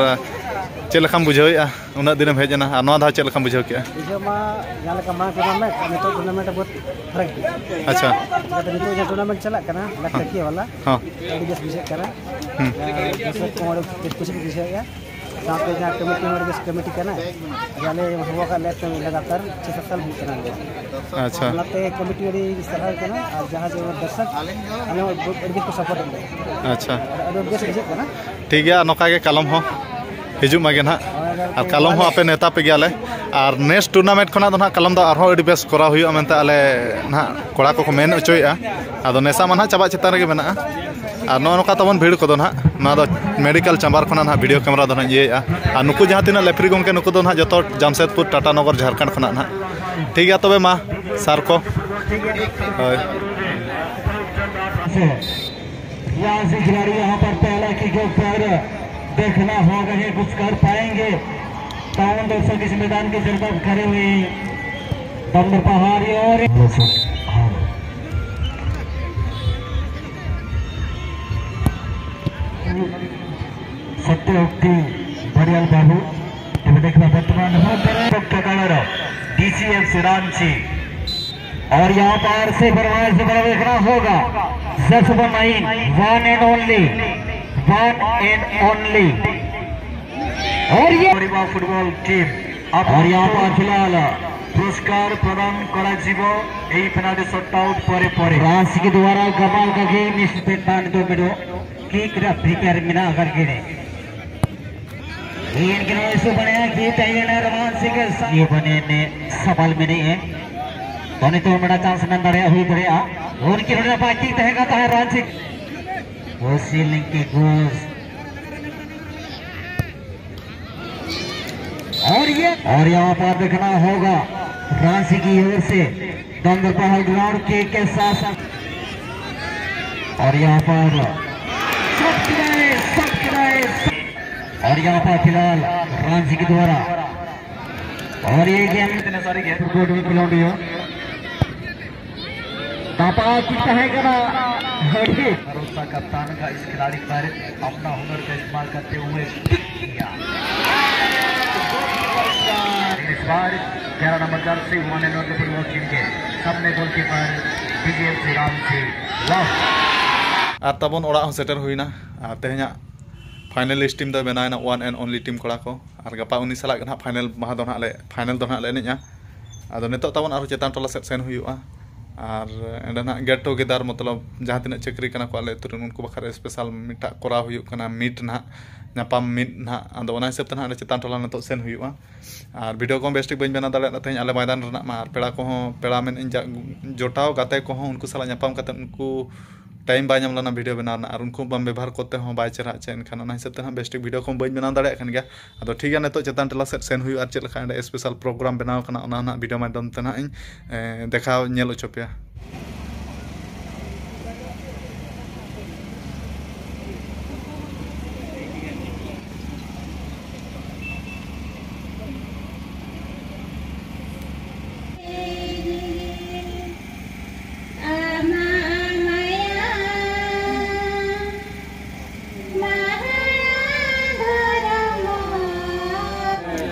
ᱪᱮᱫ ᱞᱮᱠᱟᱢ ᱵᱩᱡᱷᱟᱹᱣᱮᱫᱼᱟ? ᱩᱱᱟᱹᱜ ᱫᱤᱱᱮᱢ ᱦᱮᱡ ᱮᱱᱟ, ᱟᱨ ᱱᱚᱣᱟ ᱫᱷᱟᱣ ᱪᱮᱫ ᱞᱮᱠᱟᱢ ᱵᱩᱡᱷᱟᱹᱣ ᱠᱮᱫᱼᱟ? ᱵᱩᱡᱷᱟᱹᱣ ᱢᱟ ᱡᱟᱦᱟᱸ ᱞᱮᱠᱟ ᱢᱟᱲᱟᱝ ᱴᱩᱨᱱᱟᱢᱮᱱᱴ ᱟᱨ ᱱᱤᱛᱚᱜ ᱴᱩᱨᱱᱟᱢᱮᱱᱴ ᱨᱮ ᱵᱚᱦᱩᱛ ᱯᱷᱟᱨᱟᱠ ᱜᱮᱭᱟ᱾ ᱟᱪᱪᱷᱟ᱾ ᱪᱤᱠᱟᱹᱛᱮ ᱱᱤᱛᱚᱜ ᱡᱟᱦᱟᱸ ᱴᱩᱨᱱᱟᱢᱮᱱᱴ ᱪᱟᱞᱟᱜ ᱠᱟᱱᱟ, ᱦᱮᱸ᱾ ᱞᱟᱠᱷ ᱴᱟᱠᱤᱭᱟ ᱵᱟᱞᱟ, ᱦᱮᱸ᱾ ᱟᱹᱰᱤ ᱵᱮᱥ ᱵᱩᱡᱷᱟᱹᱜ ᱠᱟᱱᱟ᱾ ᱦᱩᱸ᱾ ᱟᱨ ᱫᱚᱨᱥᱚᱠ ᱠᱚᱦᱚᱸ ᱟᱹᱰᱤ ᱠᱩᱥᱤ ᱠᱚ ᱵᱩᱡᱷᱟᱹᱣᱮᱫᱼᱟ᱾ ᱥᱟᱶᱛᱮ ᱡᱟᱦᱟᱸ ᱠᱚᱢᱤᱴᱤ ᱦᱚᱸ ᱟᱹᱰᱤ ᱵᱮᱥ ᱠᱚᱢᱤᱴᱤ ᱠᱟᱱᱟ᱾ ᱟᱨ ᱟᱞᱮ ᱦᱚᱦᱚ ᱟᱠᱟᱫ ᱞᱮᱭᱟ ᱛᱚ ᱞᱟᱜᱟᱛᱟᱨ ᱪᱷᱚ ᱥᱟᱛ ᱥᱟᱞ ᱦᱩᱭᱩᱜ ᱠᱟᱱᱟ ᱱᱚᱰᱮ᱾ ᱟᱪᱪᱷᱟ᱾ ᱚᱱᱟᱛᱮ ᱠᱚᱢᱤᱴᱤ ᱟᱹᱰᱤ ᱥᱟᱨᱦᱟᱣ ᱠᱟᱱᱟ᱾ ᱟᱨ ᱡᱟᱦᱟᱸ ᱡᱮ ᱫᱚᱨᱥᱚᱠ ᱟᱞᱮ ᱦᱚᱸ ᱟᱹᱰᱤ ᱵᱮᱥ ᱠᱚ ᱥᱟᱯᱳᱨᱴ ᱮᱫ ᱞᱮᱭᱟ᱾ ᱟᱪᱪᱷᱟ᱾ ᱟᱹᱰᱤ ᱵᱮᱥ ᱵᱩᱡᱷᱟᱹᱜ ᱠᱟᱱᱟ᱾ ᱴᱷᱤᱠ ᱜᱮᱭᱟ, ᱱᱚᱝᱠᱟ ᱜᱮ ᱠᱟᱞᱚᱢ ᱦᱚᱸ ᱦᱤᱡᱩᱜ ᱢᱟᱜᱮ ᱱᱟᱦᱟᱜ᱾ ᱟᱨ ᱠᱟᱞᱚᱢ ᱦᱚᱸ ᱟᱯᱮ ᱱᱮᱣᱛᱟ ᱯᱮ ᱜᱮᱭᱟᱞᱮ᱾ ᱟᱨ ᱱᱮᱠᱥᱴ ᱴᱩᱨᱱᱟᱢᱮᱱᱴ ᱠᱷᱚᱱᱟᱜ ᱫᱚ ᱱᱟᱦᱟᱜ ᱠᱟᱞᱚᱢ ᱫᱚ ᱟᱨᱦᱚᱸ ᱟᱹᱰᱤ ᱵᱮᱥ ᱠᱚᱨᱟᱣ ᱦᱩᱭᱩᱜᱼᱟ ᱢᱮᱱᱛᱮ ᱟᱞᱮ ᱱᱟᱦᱟᱜ ᱠᱚᱲᱟ ᱠᱚᱠᱚ ᱢᱮᱱ ᱦᱚᱪᱚᱭᱮᱫᱼᱟ᱾ ᱟᱫᱚ ᱱᱮᱥᱟ ᱢᱟ ᱱᱟᱦᱟᱜ ᱪᱟᱵᱟᱜ ᱪᱮᱛᱟᱱ ᱨᱮᱜᱮ ᱢᱮᱱᱟᱜᱼᱟ᱾ ᱟᱨ ᱱᱚᱜᱼᱚ ᱱᱚᱝᱠᱟ ᱛᱟᱵᱚᱱ ᱵᱷᱤᱲ ᱠᱚᱫᱚ ᱱᱟᱦᱟᱜ, ᱱᱚᱣᱟ ᱫᱚ ᱢᱮᱰᱤᱠᱮᱞ ᱪᱟᱢᱵᱟᱨ ᱠᱷᱚᱱᱟᱜ ᱱᱟᱦᱟᱜ ᱵᱷᱤᱰᱤᱭᱳ ᱠᱮᱢᱮᱨᱟ ᱫᱚ ᱱᱟᱦᱟᱜ ᱤᱧ ᱤᱭᱟᱹᱭᱮᱫᱼᱟ᱾ ᱟᱨ ᱱᱩᱠᱩ ᱡᱟᱦᱟᱸ ᱛᱤᱱᱟᱹᱜ ᱞᱮᱯᱷᱨᱤ ᱜᱚᱢᱠᱮ, ᱱᱩᱠᱩ ᱫᱚ ᱱᱟᱦᱟᱜ ᱡᱚᱛᱚ ᱡᱟᱢᱥᱮᱫᱽᱯᱩᱨ ᱴᱟᱴᱟ ᱱᱚᱜᱚᱨ ᱡᱷᱟᱲᱠᱷᱚᱸᱰ ᱠᱷᱚᱱᱟᱜ ᱱᱟᱦᱟᱜ᱾ ᱴᱷᱤᱠ ᱜᱮᱭᱟ ᱛᱚᱵᱮ ᱢᱟ, ᱥᱟᱨ ᱠᱚ᱾ ᱦᱳᱭ᱾ यहाँ से खिलाड़ी यहाँ पर पहला किक पर देखना होगा कि कुछ कर पाएंगे। तमाम दर्शक इस मैदान की तरफ खड़े हुए हैं। बंदर पहाड़ी और हाँ। उक्ति बरियाल बाबू, तो देखना वर्तमान हो पर डॉक्टर कलर, डीसीएफ रांची। और यहाँ पर से फरमाइश से बड़ा देखना होगा, जसवा nine, one and only, one and only. और ये फुटबॉल टीम। और यहाँ पर फिलहाल पुरस्कार प्रदान करा जीवो, এই পেনাল্টি শটআউট পরে পরে। রাশি দ্বারা গবাল কাকে নিষ্পেট বান্ধ মেরো। কিক রা ফ্রি কিক মেনা আগার গিরে। ᱤᱧ ᱜᱮ ᱱᱚᱣᱟ ᱤᱥᱩ ᱵᱟᱲᱟᱭᱟ ᱠᱤ ᱛᱟᱦᱮᱸᱭᱮᱱᱟ ᱨᱚᱢᱟᱱ ᱥᱤᱝ ᱜᱮ ᱥᱟ- ᱤᱭᱟᱹ ᱵᱟᱱᱮ ᱱᱮ ᱥᱟᱵᱟᱞ ᱢᱮᱱᱮᱜᱼᱟ᱾ ᱛᱚ ᱱᱤᱛᱚᱜ ᱢᱮᱱᱟ ᱪᱟᱱᱥ ᱢᱮᱱ ᱫᱟᱲᱮᱭᱟᱜᱼᱟ, ᱦᱩᱭ ᱫᱟᱲᱮᱭᱟᱜᱼᱟ᱾ ᱩᱱᱠᱤᱱ ᱱᱚᱰᱮ ᱱᱟᱯᱟᱭ ᱠᱤᱠ ᱛᱟᱦᱮᱸ ᱠᱟᱱ ᱛᱟᱦᱮᱸᱫ ᱨᱟᱱ ᱥᱤᱝ᱾ ᱜᱳᱥᱤ ᱞᱤᱝᱠᱤ ᱜᱳᱥ᱾ और ये और यहाँ पर देखना होगा रांची की ओर से दंदरपाल ग्राउंड के, के साथ साथ और यहाँ पर सब खिलाए, सब खिलाए, सब। और यहाँ पर फिलहाल रांची के द्वारा और ये गेम इतने सारे गेम। कोर्ट में खिलौंडी हो। दापा की चाहे करा। भरोसा कप्तान का इस खिलाड़ी पर अपना हुनर का इस्तेमाल करते हुए पिक किया। इस बार ग्यारह number Jersey one and only football team के सामने गोलकीपर बीजेएमसी राम सिंह। वाह। ᱟᱨ ᱛᱟᱵᱚᱱ ᱚᱲᱟᱜ ᱦᱚᱸ ᱥᱮᱴᱮᱨ ᱦᱩᱭᱱᱟ᱾ ᱟᱨ ᱛᱮᱦᱮᱧᱟᱜ ᱯᱷᱟᱭᱱᱟᱞᱤᱥᱴ ᱴᱤᱢ ᱫᱚ ᱵᱮᱱᱟᱣ ᱮᱱᱟ ᱚᱣᱟᱱ ᱮᱱᱰ ᱚᱱᱞᱤ ᱴᱤᱢ ᱠᱚᱲᱟ ᱠᱚ᱾ ᱟᱨ ᱜᱟᱯᱟ ᱩᱱᱤ ᱥᱟᱞᱟᱜ ᱜᱮ ᱱᱟᱦᱟᱜ ᱯᱷᱟᱭᱱᱟᱞ ᱢᱟᱦᱟ ᱫᱚ ᱱᱟᱦᱟᱜ ᱞᱮ, ᱯᱷᱟᱭᱱᱟᱞ ᱫᱚ ᱱᱟᱦᱟᱜ ᱞᱮ ᱮᱱᱮᱡᱼᱟ᱾ ᱟᱫᱚ ᱱᱤᱛᱚᱜ ᱛᱟᱵᱚᱱ ᱟᱨᱦᱚᱸ ᱪᱮᱛᱟᱱ ᱴᱚᱞᱟ ᱥᱮᱫ ᱥᱮᱱ ᱦᱩᱭᱩᱜᱼᱟ᱾ ᱟᱨ ᱚᱸᱰᱮ ᱱᱟᱦᱟᱜ ᱜᱮᱴ ᱴᱩᱜᱮᱫᱟᱨ ᱢᱚᱛᱞᱚᱵ ᱡᱟᱦᱟᱸ ᱛᱤᱱᱟᱹᱜ ᱪᱟᱹᱠᱨᱤ ᱠᱟᱱᱟ ᱠᱚ ᱟᱞᱮ ᱟᱹᱛᱩ ᱨᱮᱱ, ᱩᱱᱠᱩ ᱵᱟᱠᱷᱨᱟ ᱥᱯᱮᱥᱟᱞ ᱢᱤᱫᱴᱟᱜ ᱠᱚᱨᱟᱣ ᱦᱩᱭᱩᱜ ᱠᱟᱱᱟ, ᱢᱤᱴ ᱱᱟᱦᱟᱜ, ᱧᱟᱯᱟᱢ ᱢᱤᱴ ᱱᱟᱦᱟᱜ᱾ ᱟᱫᱚ ᱚᱱᱟ ᱦᱤᱥᱟᱹᱵ ᱛᱮ ᱱᱟᱦᱟᱜ ᱚᱸᱰᱮ ᱪᱮᱛᱟᱱ ᱴᱚᱞᱟ ᱱᱤᱛᱚᱜ ᱥᱮᱱ ᱦᱩᱭᱩᱜᱼᱟ᱾ ᱟᱨ ᱵᱷᱤᱰᱤᱭᱳ ᱠᱚᱦᱚᱸ ᱵᱮᱥ ᱴᱷᱤᱠ ᱵᱟᱹᱧ ᱵᱮᱱᱟᱣ ᱫᱟᱲᱮᱭᱟᱜ ᱛᱟᱦᱮᱸᱫ ᱟᱞᱮ ᱢᱚᱭᱫᱟᱱ ᱨᱮᱱᱟᱜ ᱢᱟ, ᱟᱨ ᱯᱮᱲᱟ ᱠᱚᱦᱚᱸ, ᱯᱮᱲᱟ ᱢᱮᱱᱮᱫ ᱟᱹᱧ, ᱡᱟ-, ᱡᱚᱴᱟᱣ ᱜᱟᱛᱮ ᱠᱚᱦᱚᱸ ᱩᱱᱠᱩ ᱥᱟᱞᱟᱜ ᱧᱟᱯᱟᱢ ᱠᱟᱛᱮᱫ ᱩᱱᱠᱩ ᱴᱟᱭᱤᱢ ᱵᱟᱭ ᱧᱟᱢ ᱞᱮᱱᱟ ᱵᱷᱤᱰᱤᱭᱳ ᱵᱮᱱᱟᱣ ᱨᱮᱱᱟᱜ, ᱟᱨ ᱩᱱᱠᱩ ᱵᱟᱢ ᱵᱮᱵᱚᱦᱟᱨ ᱠᱚᱛᱮ ᱦᱚᱸ ᱵᱟᱭ ᱪᱮᱦᱨᱟ ᱦᱚᱪᱚ᱾ ᱮᱱᱠᱷᱟᱱ ᱚᱱᱟ ᱦᱤᱥᱟᱹᱵ ᱛᱮ ᱱᱟᱦᱟᱜ ᱵᱮᱥ ᱴᱷᱤᱠ ᱵᱷᱤᱰᱤᱭᱳ ᱠᱚᱦᱚᱸ ᱵᱟᱹᱧ ᱵᱮᱱᱟᱣ ᱫᱟᱲᱮᱭᱟᱜ ᱠᱟᱱ ᱜᱮᱭᱟ᱾ ᱟᱫᱚ ᱴᱷᱤᱠ ᱜᱮᱭᱟ, ᱱᱤᱛᱚᱜ ᱪᱮᱛᱟᱱ ᱴᱚᱞᱟ ᱥᱮᱫ ᱥᱮᱱ ᱦᱩᱭᱩᱜᱼᱟ, ᱟᱨ ᱪᱮᱫ ᱞᱮᱠᱟ ᱚᱸᱰᱮ ᱥᱯᱮᱥᱟᱞ ᱯᱨᱳᱜᱨᱟᱢ ᱵᱮᱱᱟᱣ ᱠᱟᱱᱟ ᱚᱱᱟ ᱱᱟᱦᱟᱜ ᱵᱷᱤᱰᱤᱭᱳ ᱢᱟᱫᱽᱫᱷᱚᱢ ᱛᱮ ᱱᱟᱦᱟᱜ ᱤᱧ, ᱮ, ᱫᱮᱠᱷᱟᱣ ᱧᱮᱞ ᱦᱚᱪᱚ ᱯᱮᱭᱟ᱾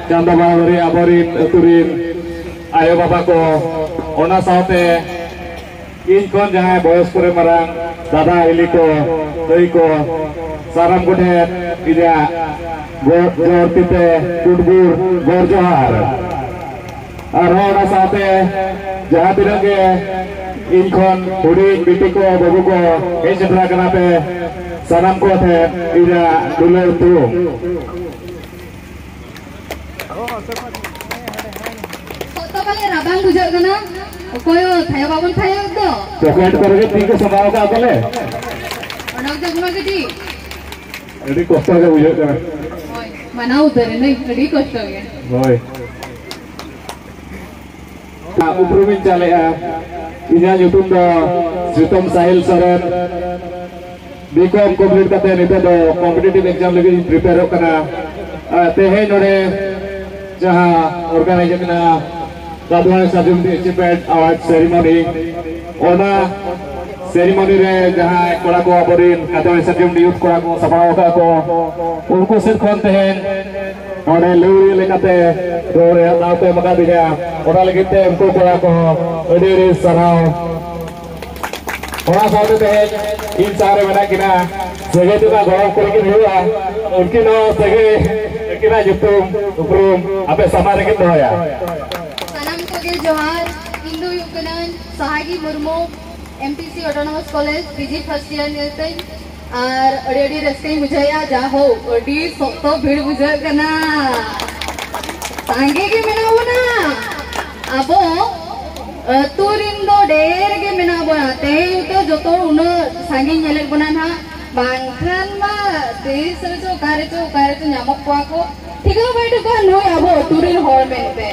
ᱪᱟᱸᱫᱟ ᱵᱟᱵᱟ ᱨᱮ ᱟᱵᱚᱨᱤᱱ ᱟᱹᱛᱩ ᱨᱤᱱ ᱟᱭᱳ ᱵᱟᱵᱟ ᱠᱚ, ᱚᱱᱟ ᱥᱟᱶᱛᱮ ᱤᱧ ᱠᱷᱚᱱ ᱡᱟᱦᱟᱸᱭ ᱵᱚᱭᱚᱥ ᱠᱚᱨᱮ ᱢᱟᱨᱟᱝ ᱫᱟᱫᱟ ᱦᱤᱞᱤ ᱠᱚ, ᱫᱟᱹᱭ ᱠᱚ, ᱥᱟᱱᱟᱢ ᱠᱚᱴᱷᱮᱱ ᱤᱧᱟᱹᱜ ᱜᱚ-, ᱡᱚᱦᱟᱨ ᱛᱤᱛᱮ ᱠᱩᱴᱵᱩᱨ ᱜᱚᱨ ᱡᱚᱦᱟᱨ᱾ ᱟᱨᱦᱚᱸ ᱚᱱᱟ ᱥᱟᱶᱛᱮ ᱡᱟᱦᱟᱸ ᱛᱤᱱᱟᱹᱜ ᱜᱮ ᱤᱧ ᱠᱷᱚᱱ ᱦᱩᱰᱤᱧ ᱵᱤᱴᱤ ᱠᱚ, ᱵᱟᱹᱵᱩ ᱠᱚ ᱦᱮᱡ ᱥᱮᱴᱮᱨ ᱟᱠᱟᱱᱟ ᱯᱮ, ᱥᱟᱱᱟᱢ ᱠᱚ ᱴᱷᱮᱱ ᱤᱧᱟᱹᱜ ᱫᱩᱞᱟᱹᱲ ᱛᱷᱩᱢ᱾ ᱥᱚᱛᱚ ᱯᱟᱞᱮ ᱨᱟᱵᱟᱝ ᱵᱩᱡᱷᱟᱹᱜ ᱠᱟᱱᱟ᱾ ᱚᱠᱚᱭ ᱦᱚᱸ ᱛᱷᱟᱭᱚ ᱵᱟᱵᱚᱱ ᱛᱷᱟᱭᱚ ᱫᱚ᱾ ᱯᱚᱠᱮᱴ ᱠᱚᱨᱮ ᱜᱮ ᱛᱤ ᱠᱚ ᱥᱟᱢᱵᱟᱣ ᱠᱟᱜᱼᱟ ᱯᱟᱞᱮ᱾ ᱚᱰᱚᱠ ᱫᱚ ᱜᱩᱱᱟ ᱜᱤᱰᱤ᱾ ᱟᱹᱰᱤ ᱠᱚᱥᱴᱚ ᱜᱮ ᱵᱩᱡᱷᱟᱹᱜ ᱠᱟᱱᱟ᱾ ᱦᱳᱭ, ᱢᱟᱱᱟᱣ ᱩᱛᱟᱹᱨ ᱮᱱᱟᱹᱧ, ᱟᱹᱰᱤ ᱠᱚᱥᱴᱚ ᱜᱮ᱾ ᱦᱳᱭ᱾ ᱩᱯᱨᱩᱢᱤᱧ ᱪᱟᱞᱮᱜᱼᱟ᱾ ᱤᱧᱟᱹᱜ ᱧᱩᱛᱩᱢ ᱫᱚ ᱥᱨᱤᱛᱚᱢ ᱥᱟᱦᱤᱞ ᱥᱚᱨᱮᱱ᱾ ᱵᱤ ᱠᱚᱢ complete ᱠᱟᱛᱮ ᱱᱤᱛᱚᱜ ᱫᱚ competitive exam ᱞᱟᱹᱜᱤᱫ ᱤᱧ prepareᱚᱜ ᱠᱟᱱᱟ᱾ ᱟᱨ ᱛᱮᱦᱮᱧ ᱱᱚᱰᱮ ᱡᱟᱦᱟᱸ organize ᱟᱠᱟᱱᱟ ᱠᱟᱫᱣᱟᱱ ᱥᱟᱨᱡᱚᱢ Achievement Award ceremony, ᱚᱱᱟ ceremony ᱨᱮ ᱡᱟᱦᱟᱸᱭ ᱠᱚᱲᱟ ᱠᱚ ᱟᱵᱚᱨᱮᱱ ᱠᱟᱫᱣᱟᱱ ᱥᱟᱨᱡᱚᱢ youth ᱠᱚᱲᱟ ᱠᱚ ᱥᱟᱯᱲᱟᱣ ᱟᱠᱟᱫ ᱠᱚ, ᱩᱱᱠᱩ ᱥᱮᱫ ᱠᱷᱚᱱ ᱛᱮᱦᱮᱧ ᱱᱚᱰᱮ ᱞᱟᱹᱣᱲᱤᱭᱟᱹ ᱞᱮᱠᱟᱛᱮ ᱫᱚᱦᱚ ᱨᱮᱭᱟᱜ ᱫᱟᱣ ᱯᱮ ᱮᱢ ᱟᱠᱟᱫᱤᱧᱟ, ᱚᱱᱟ ᱞᱟᱹᱜᱤᱫ ᱛᱮ ᱩᱱᱠᱩ ᱠᱚᱲᱟ ᱠᱚᱦᱚᱸ ᱟᱹᱰᱤ ᱟᱹᱰᱤ ᱥᱟᱨᱦᱟᱣ᱾ ᱚᱱᱟ ᱥᱟᱶᱛᱮ ᱛᱮᱦᱮᱧ ᱤᱧ ᱥᱟᱶ ᱨᱮ ᱢᱮᱱᱟᱜ ᱠᱤᱱᱟ, ᱥᱟᱹᱜᱟᱹᱭ ᱛᱮᱫᱚ ᱜᱚᱲᱚᱢ ᱠᱩᱲᱤ ᱠᱤᱱ ᱦᱩᱭᱩᱜᱼᱟ, ᱩᱱᱠᱤᱱ ᱦᱚᱸ ᱥᱟᱹᱜᱟᱹᱭ, ᱩᱱᱠᱤᱱᱟᱜ ᱧᱩᱛᱩᱢ ᱩᱯᱨᱩᱢ ᱟᱯᱮ ᱥᱟᱢᱟᱝ ᱨᱮᱠᱤᱱ ᱫᱚᱦᱚᱭᱟ᱾ ᱥᱟᱱᱟᱢ ᱠᱚᱜᱮ ᱡᱚᱦᱟᱨ᱾ ᱤᱧ ᱫᱚ ᱦᱩᱭᱩᱜ ᱠᱟᱹᱱᱟᱹᱧ ᱥᱟᱦᱟᱜᱤ Murmu, M P C Autonomous College, P G first year ᱧᱮᱞᱛᱮᱧ᱾ ᱟᱨ ᱟᱹᱰᱤ ᱟᱹᱰᱤ ᱨᱟᱹᱥᱠᱟᱹᱧ ᱵᱩᱡᱷᱟᱹᱣᱮᱫᱼᱟ᱾ ᱡᱟ ᱦᱳᱠ, ᱟᱹᱰᱤ ᱥᱚᱠᱛᱚ ᱵᱷᱤᱲ ᱵᱩᱡᱷᱟᱹᱜ ᱠᱟᱱᱟ᱾ ᱥᱟᱸᱜᱮ ᱜᱮ ᱢᱮᱱᱟᱜ ᱵᱚᱱᱟ᱾ ᱟᱵᱚ ᱟᱹᱛᱩ ᱨᱤᱱ ᱫᱚ ᱰᱷᱮᱨ ᱜᱮ ᱢᱮᱱᱟᱜ ᱵᱚᱱᱟ᱾ ᱛᱮᱦᱮᱧ ᱩᱛᱟᱹᱨ ᱡᱚᱛᱚ ᱩᱱᱟᱹᱜ ᱥᱟᱸᱜᱮᱧ ᱧᱮᱞᱮᱫ ᱵᱚᱱᱟ ᱱᱟᱦᱟᱜ, ᱵᱟᱝᱠᱷᱟᱱ ᱢᱟ ᱛᱤᱥ ᱨᱮᱪᱚ ᱚᱠᱟ ᱨᱮᱪᱚ ᱚᱠᱟ ᱨᱮᱪᱚ ᱧᱟᱢᱚᱜ ᱠᱚᱣᱟ ᱠᱚ᱾ ᱴᱷᱤᱠᱟᱹ ᱵᱟᱭ ᱴᱷᱤᱠᱟᱹ ᱱᱩᱭ ᱟᱵᱚ ᱟᱹᱛᱩ ᱨᱤᱱ ᱦᱚᱲ ᱢᱮᱱᱛᱮ᱾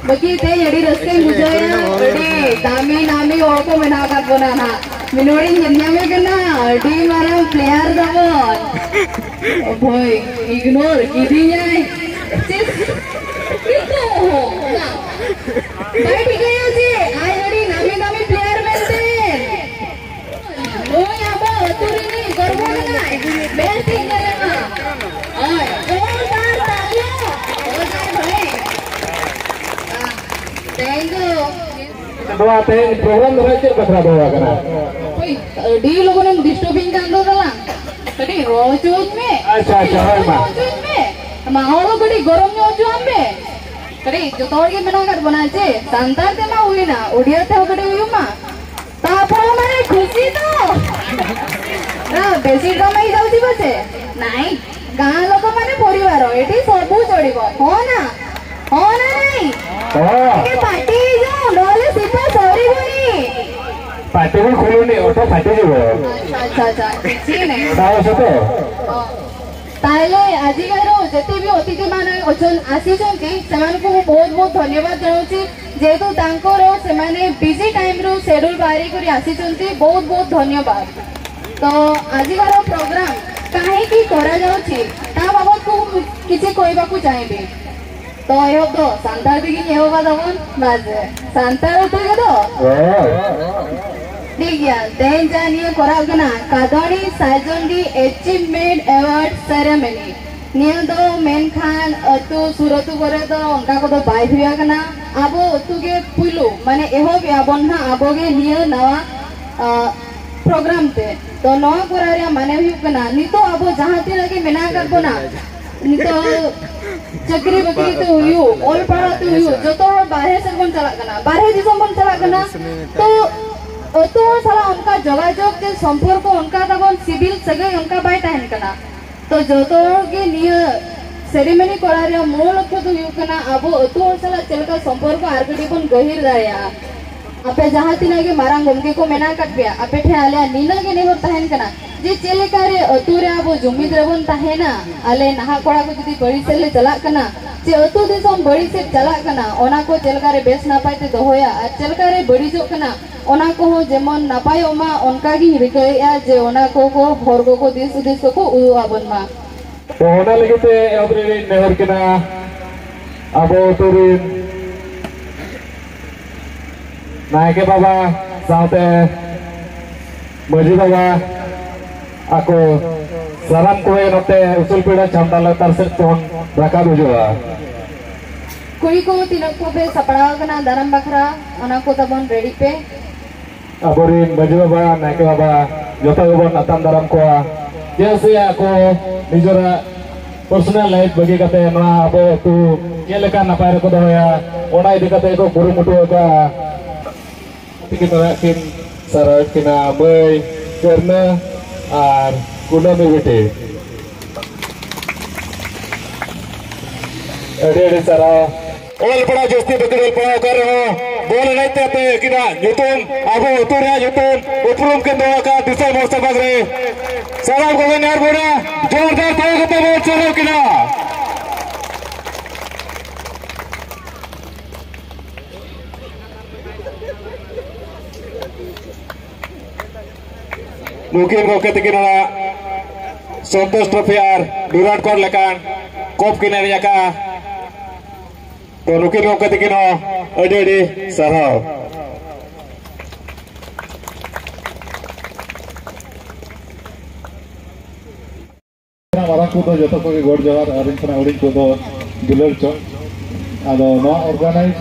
ᱵᱟᱹᱠᱤ ᱛᱮᱦᱮᱧ ᱟᱹᱰᱤ ᱨᱟᱹᱥᱠᱟᱹᱧ ᱵᱩᱡᱷᱟᱹᱣᱮᱫᱼᱟ᱾ ᱟᱹᱰᱤ ᱫᱟᱢᱤ ᱱᱟᱢᱤ ᱦᱚᱲ ᱠᱚ ᱢᱮᱱᱟᱜ ᱟᱠᱟᱫ ᱵᱚᱱᱟ ᱱᱟᱦᱟᱜ᱾ ᱢᱤᱱᱩᱣᱟᱲᱤᱧ ᱧᱮᱞ ᱧᱟᱢᱮ ᱠᱟᱱᱟ, ᱟᱹᱰᱤ ᱢᱟᱨᱟᱝ player ᱛᱟᱵᱚᱱ᱾ ᱵᱷᱟᱹᱭ, ignore ᱠᱤᱫᱤᱧᱟᱭ᱾ ᱪᱮᱫ? ᱠᱤᱱᱛᱩ ᱚᱦᱚ, ᱚᱱᱟ ᱵᱟᱭ ᱴᱷᱤᱠᱟᱹᱭᱟ ᱡᱮ ᱟᱡ ᱟᱹᱰᱤ ᱱᱟᱢᱤ ᱫᱟᱢᱤ player ᱢᱮᱱᱛᱮ᱾ ᱱᱩᱭ ᱟᱵᱚ ᱟᱹᱛᱩ ᱨᱤᱱᱤᱡ ᱜᱚᱨᱵᱚ ᱠᱟᱱᱟᱭ᱾ ᱵᱮᱥ ᱴᱷᱤᱠ ᱧᱮᱞᱮ ᱢᱟ᱾ ᱦᱳᱭ, ᱡᱳᱨᱫᱟᱨ ᱛᱟᱞᱤ᱾ ᱦᱳᱭ, ᱦᱳᱭ᱾ ᱱᱚᱣᱟ ᱛᱮᱦᱮᱧ ᱯᱨᱳᱜᱨᱟᱢ ᱫᱚ ᱱᱟᱦᱟᱜ ᱪᱮᱫ ᱵᱟᱠᱷᱨᱟ ᱫᱚᱦᱚ ᱟᱠᱟᱱᱟ? ᱦᱳᱭ, ᱟᱹᱰᱤ ᱞᱚᱜᱚᱱᱮᱢ ᱰᱤᱥᱴᱟᱨᱵᱤᱧ ᱠᱟᱱ ᱫᱚ ᱫᱟᱞᱟᱝ᱾ ᱠᱟᱹᱴᱤᱡ ᱨᱚᱲ ᱦᱚᱪᱚᱣᱟᱹᱧ ᱢᱮ᱾ ᱟᱪᱪᱷᱟ, ᱟᱪᱪᱷᱟ, ᱦᱳᱭ ᱢᱟ᱾ ᱨᱚᱲ ᱦᱚᱪᱚᱣᱟᱹᱧ ᱢᱮ᱾ ᱢᱟᱦᱚᱞ ᱦᱚᱸ ᱠᱟᱹᱴᱤᱡ ᱜᱚᱨᱚᱢ ᱧᱚᱜ ᱦᱚᱪᱚᱣᱟᱜ ᱢᱮ᱾ ᱠᱟᱹᱴᱤᱡ ᱡᱚᱛᱚ ᱦᱚᱲ ᱜᱮ ᱢᱮᱱᱟᱜ ᱟᱠᱟᱫ ᱵᱚᱱᱟ ᱡᱮ ᱥᱟᱱᱛᱟᱲ ᱛᱮᱢᱟ ᱦᱩᱭᱱᱟ, ᱳᱰᱤᱭᱟ ᱛᱮᱦᱚᱸ ᱠᱟᱹᱴᱤᱡ ᱦᱩᱭᱩᱜ ᱢᱟ᱾ ᱛᱟᱯᱚᱨ ᱢᱟᱱᱮ ᱠᱷᱩᱥᱤ ᱛᱚ᱾ ନା, ବେଶୀ ଡ୍ରାମା ହେଇଯାଉଛି ପଛେ। ନାଇଁ, ଗାଁ ଲୋକ ମାନେ ପରିବାର, ଏଠି ସବୁ ଚଳିବ। ହଁ ନା? ହଁ ନା ନାଇଁ? ହଁ। ଟିକେ ପାଟି ହେଇଯାଉ, ନହେଲେ ସିଧା ସରିବନି। ପାଟି ବି ଖୋଲୁନି, ଅଟୋ ଫାଟିଯିବ। ଆଚ୍ଛା, ଆଚ୍ଛା, ଆଚ୍ଛା, କିଛି ନାହିଁ। ସାହସ ତ? ହଁ। ତାହେଲେ ଆଜିକାର ଯେତେ ବି ଅତିଥିମାନେ ଅଛନ୍-, ଆସିଛନ୍ତି, ସେମାନଙ୍କୁ ମୁଁ ବହୁତ ବହୁତ ଧନ୍ୟବାଦ ଜଣାଉଛି। ଯେହେତୁ ତାଙ୍କର ସେମାନେ ବିଜି ଟାଇମରୁ ସେଡ୍ୟୁଲ ବାହାରି କରି ଆସିଛନ୍ତି, ବହୁତ ବହୁତ ଧନ୍ୟବାଦ। ତ ଆଜିକାର ପ୍ରୋଗ୍ରାମ କାହିଁକି କରାଯାଉଛି, ତା ବାବଦକୁ ମୁଁ କିଛି କହିବାକୁ ଚାହିଁବି। ᱛᱚ ᱮᱦᱚᱵ ᱫᱚ ᱥᱟᱱᱛᱟᱲ ᱛᱮᱜᱮᱧ ᱮᱦᱚᱵᱟ ᱛᱟᱵᱚᱱ, ᱵᱟᱥ, ᱥᱟᱱᱛᱟᱲ ᱛᱮᱜᱮ ᱛᱚ? ᱦᱳᱭ᱾ ᱴᱷᱤᱠ ᱜᱮᱭᱟ, ᱛᱮᱦᱮᱧ ᱡᱟᱦᱟᱸ ᱱᱤᱭᱟᱹ ᱠᱚᱨᱟᱣ ᱠᱟᱱᱟ, ᱠᱟᱫᱚᱱᱤ ᱥᱟᱭᱡᱚᱱᱰᱤ ᱮᱪᱤᱵᱷᱢᱮᱱᱴ ᱮᱣᱟᱨᱰ ᱥᱮᱨᱮᱢᱚᱱᱤ, ᱱᱤᱭᱟᱹ ᱫᱚ ᱢᱮᱱᱠᱷᱟᱱ ᱟᱹᱛᱩ ᱥᱩᱨ ᱟᱹᱛᱩ ᱠᱚᱨᱮ ᱫᱚ ᱚᱱᱠᱟ ᱠᱚᱫᱚ ᱵᱟᱭ ᱦᱩᱭ ᱟᱠᱟᱱᱟ᱾ ᱟᱵᱚ ᱟᱹᱛᱩ ᱜᱮ ᱯᱩᱭᱞᱩ, ᱢᱟᱱᱮ ᱮᱦᱚᱵ ᱮᱜᱼᱟ ᱵᱚᱱ ᱱᱟᱦᱟᱜ ᱟᱵᱚ ᱜᱮ ᱱᱤᱭᱟᱹ ᱱᱟᱣᱟ, ᱟ, ᱯᱨᱳᱜᱨᱟᱢ ᱛᱮ᱾ ᱛᱚ ᱱᱚᱣᱟ ᱠᱚᱨᱟᱣ ᱨᱮᱭᱟᱜ ᱢᱟᱱᱮ ᱦᱩᱭᱩᱜ ᱠᱟᱱᱟ, ᱱᱤᱛᱚᱜ ᱟᱵᱚ ᱡᱟᱦᱟᱸ ᱛᱤᱱᱟᱹᱜ ᱜᱮ ᱢᱮᱱᱟᱜ ᱟᱠᱟᱫ ᱵᱚᱱᱟ, ᱱᱤᱛᱚᱜ ᱪᱟᱹᱠᱨᱤ ᱵᱟᱹᱠᱨᱤ ᱛᱮ ᱦᱩᱭᱩᱜ, ᱚᱞ ᱯᱟᱲᱦᱟᱣ ᱛᱮ ᱦᱩᱭᱩᱜ, ᱡᱚᱛᱚ ᱦᱚᱲ ᱵᱟᱨᱦᱮ ᱥᱮᱫ ᱵᱚᱱ ᱪᱟᱞᱟᱜ ᱠᱟᱱᱟ, ᱵᱟᱨᱦᱮ ᱫᱤᱥᱚᱢ ᱵᱚᱱ ᱪᱟᱞᱟᱜ ᱠᱟᱱᱟ᱾ ᱛᱚ ᱟᱹᱛᱩ ᱦᱚᱲ ᱥᱟᱞᱟᱜ ᱚᱱᱠᱟ ᱡᱳᱜᱟᱡᱳᱜᱽ ᱥᱮ ᱥᱚᱢᱯᱚᱨᱠᱚ, ᱚᱱᱠᱟ ᱛᱟᱵᱚᱱ ᱥᱤᱵᱤᱞ ᱥᱟᱹᱜᱟᱹᱭ ᱚᱱᱠᱟ ᱵᱟᱭ ᱛᱟᱦᱮᱱ ᱠᱟᱱᱟ᱾ ᱛᱚ ᱡᱚᱛᱚ ᱦᱚᱲ ᱜᱮ ᱱᱤᱭᱟᱹ ᱥᱮᱨᱮᱢᱚᱱᱤ ᱠᱚᱨᱟᱣ ᱨᱮᱭᱟᱜ ᱢᱩᱞ ᱞᱚᱠᱠᱷᱚ ᱫᱚ ᱦᱩᱭᱩᱜ ᱠᱟᱱᱟ ᱟᱵᱚ ᱟᱹᱛᱩ ᱦᱚᱲ ᱥᱟᱞᱟᱜ ᱪᱮᱫ ᱞᱮᱠᱟ ᱥᱚᱢᱯᱚᱨᱠᱚ ᱟᱨ ᱠᱟᱹᱴᱤᱡ ᱵᱚᱱ ᱜᱟᱹᱦᱤᱨ ᱫᱟᱲᱮᱭᱟᱜᱼᱟ᱾ ᱟᱯᱮ ᱡᱟᱦᱟᱸ ᱛᱤᱱᱟᱹᱜ ᱜᱮ ᱢᱟᱨᱟᱝ ᱜᱚᱢᱠᱮ ᱠᱚ ᱢᱮᱱᱟᱜ ᱟᱠᱟᱫ ᱯᱮᱭᱟ, ᱟᱯᱮ ᱴᱷᱮᱱ ᱟᱞᱮᱭᱟᱜ ᱱᱤᱱᱟᱹᱜ ᱜᱮ ᱱᱮᱦᱚᱨ ᱛᱟᱦᱮᱱ ᱠᱟᱱᱟ ᱡᱮ ᱪᱮᱫ ᱞᱮᱠᱟ ᱨᱮ ᱟᱹᱛᱩ ᱨᱮ ᱟᱵᱚ ᱡᱩᱢᱤᱫ ᱨᱮᱵᱚᱱ ᱛᱟᱦᱮᱱᱟ, ᱟᱞᱮ ᱱᱟᱦᱟᱜ ᱠᱚᱲᱟ ᱠᱚ ᱡᱩᱫᱤ ᱵᱟᱹᱲᱤᱡ ᱥᱮᱫ ᱞᱮ ᱪᱟᱞᱟᱜ ᱠᱟᱱᱟ, ᱪᱮ ᱟᱹᱛᱩ ᱫᱤᱥᱚᱢ ᱵᱟᱹᱲᱤᱡ ᱥᱮᱫ ᱪᱟᱞᱟᱜ ᱠᱟᱱᱟ, ᱚᱱᱟ ᱠᱚ ᱪᱮᱫ ᱞᱮᱠᱟ ᱨᱮ ᱵᱮᱥ ᱱᱟᱯᱟᱭ ᱛᱮ ᱫᱚᱦᱚᱭᱟ ᱟᱨ ᱪᱮᱫ ᱞᱮᱠᱟ ᱨᱮ ᱵᱟᱹᱲᱤᱡᱚᱜ ᱠᱟᱱᱟ, ᱚᱱᱟ ᱠᱚᱦᱚᱸ ᱡᱮᱢᱚᱱ ᱱᱟᱯᱟᱭᱚᱜ ᱢᱟ, ᱚᱱᱠᱟ ᱜᱤᱧ ᱨᱤᱠᱟᱹᱭᱮᱫᱼᱟ ᱡᱮ ᱚᱱᱟ ᱠᱚ, ᱠᱚ ᱦᱚᱨ ᱠᱚᱠᱚ ᱫᱤᱥ ᱦᱩᱫᱤᱥ ᱠᱚᱠᱚ ᱩᱫᱩᱜ ᱟᱵᱚᱱ ᱢᱟ᱾ ᱛᱚ ᱚᱱᱟ ᱞᱟᱹᱜᱤᱫ ᱛᱮ ᱮᱦᱚᱵ ᱨᱮᱞᱤᱧ ᱱᱮᱦᱚᱨ ᱠᱤᱱᱟ ᱟᱵᱚ ᱟᱹᱛᱩ ᱨᱤᱱ ᱱᱟᱭᱠᱮ ᱵᱟᱵᱟ ᱥᱟᱶᱛᱮ ᱢᱟᱹᱡᱷᱤ ᱵᱟᱵᱟ ᱟᱠᱚ ᱥᱟᱱᱟᱢ ᱠᱚᱜᱮ ᱱᱚᱛᱮ ᱩᱥᱩᱞ ᱯᱮᱲᱟ ᱪᱷᱟᱢᱰᱟ ᱞᱟᱛᱟᱨ ᱥᱮᱫ ᱠᱷᱚᱱ ᱨᱟᱠᱟᱵ ᱦᱤᱡᱩᱜᱼᱟ᱾ ᱠᱩᱲᱤ ᱠᱚ ᱛᱤᱱᱟᱹᱜ ᱠᱚ ᱯᱮ ᱥᱟᱯᱲᱟᱣ ᱟᱠᱟᱱᱟ ᱫᱟᱨᱟᱢ ᱵᱟᱠᱷᱨᱟ, ᱚᱱᱟ ᱠᱚ ᱛᱟᱵᱚᱱ ᱨᱮᱰᱤ ᱯᱮ᱾ ᱟᱵᱚᱨᱮᱱ ᱢᱟᱹᱡᱷᱤ ᱵᱟᱵᱟ, ᱱᱟᱭᱠᱮ ᱵᱟᱵᱟ, ᱡᱚᱛᱚ ᱜᱮᱵᱚᱱ ᱟᱛᱟᱝ ᱫᱟᱨᱟᱢ ᱠᱚᱣᱟ᱾ ᱪᱮᱫᱟᱜ ᱥᱮ ᱟᱠᱚ ᱱᱤᱡᱮᱨᱟᱜ personal life ᱵᱟᱹᱜᱤ ᱠᱟᱛᱮ ᱱᱚᱣᱟ ᱟᱵᱚ ᱟᱹᱛᱩ ᱪᱮᱫ ᱞᱮᱠᱟ ᱱᱟᱯᱟᱭ ᱨᱮᱠᱚ ᱫᱚᱦᱚᱭᱟ, ᱚᱱᱟ ᱤᱫᱤ ᱠᱟᱛᱮ ᱠᱚ ᱠᱩᱨᱩᱢᱩᱴᱩ ᱟᱠᱟᱫᱼᱟ᱾ ᱛᱤᱠᱤᱱ ᱨᱮ ᱠᱤᱱ ᱥᱟᱨᱦᱟᱣ ᱠᱤᱱᱟ ᱢᱟᱹᱭ ᱠᱟᱹᱨᱱᱟᱹ ᱟᱨ ᱠᱩᱱᱟᱹᱢᱤ ᱵᱤᱴᱤ᱾ ᱟᱹᱰᱤ ᱟᱹᱰᱤ ᱥᱟᱨᱦᱟᱣ᱾ ᱚᱞ ᱯᱟᱲᱦᱟᱣ ᱡᱟᱹᱥᱛᱤ ᱵᱟᱹᱠᱤᱱ ᱚᱞ ᱯᱟᱲᱦᱟᱣ ᱟᱠᱟᱱ ᱨᱮᱦᱚᱸ ᱵᱚᱞ ᱮᱱᱮᱡ ᱛᱮ ᱟᱯᱮ ᱟᱹᱠᱤᱱᱟᱜ ᱧᱩᱛᱩᱢ, ᱟᱵᱚ ᱟᱹᱛᱩ ᱨᱮᱭᱟᱜ ᱧᱩᱛᱩᱢ ᱩᱯᱨᱩᱢ ᱠᱤᱱ ᱫᱚᱦᱚ ᱟᱠᱟᱫ ᱫᱤᱥᱚᱢ ᱦᱚᱲ ᱥᱟᱢᱟᱝ ᱨᱮ᱾ ᱥᱟᱱᱟᱢ ᱠᱚᱜᱮ ᱧᱮᱞ ᱵᱚᱱᱟ, ᱡᱳᱨᱫᱟᱨ ᱛᱟᱲᱟᱢ ᱠᱟᱛᱮ ᱵᱚᱱ ᱥᱟᱨᱦᱟᱣ ᱠᱤᱱᱟ᱾ ᱱᱩᱠᱤᱱ ᱜᱚᱢᱠᱮ ᱛᱟᱹᱠᱤᱱ ᱚᱱᱟ ᱥᱚᱱᱛᱳᱥ ᱴᱨᱚᱯᱷᱤ ᱟᱨ ᱰᱩᱨᱟᱱᱰ ᱠᱚᱯ ᱞᱮᱠᱟᱱ ᱠᱚᱯ ᱠᱤᱱ ᱮᱱᱮᱡ ᱟᱠᱟᱫᱼᱟ᱾ ᱛᱚ ᱱᱩᱠᱤᱱ ᱜᱚᱢᱠᱮ ᱛᱟᱹᱠᱤᱱ ᱦᱚᱸ ᱟᱹᱰᱤ ᱟᱹᱰᱤ ᱥᱟᱨᱦᱟᱣ᱾ ᱢᱟᱨᱟᱝ ᱠᱚᱫᱚ ᱡᱚᱛᱚ ᱠᱚᱜᱮ ᱜᱚᱰ ᱡᱚᱦᱟᱨ, ᱟᱨ ᱤᱧ ᱠᱷᱚᱱᱟᱜ ᱦᱩᱰᱤᱧ ᱠᱚᱫᱚ ᱫᱩᱞᱟᱹᱲ ᱪᱚᱝ᱾ ᱟᱫᱚ ᱱᱚᱣᱟ organize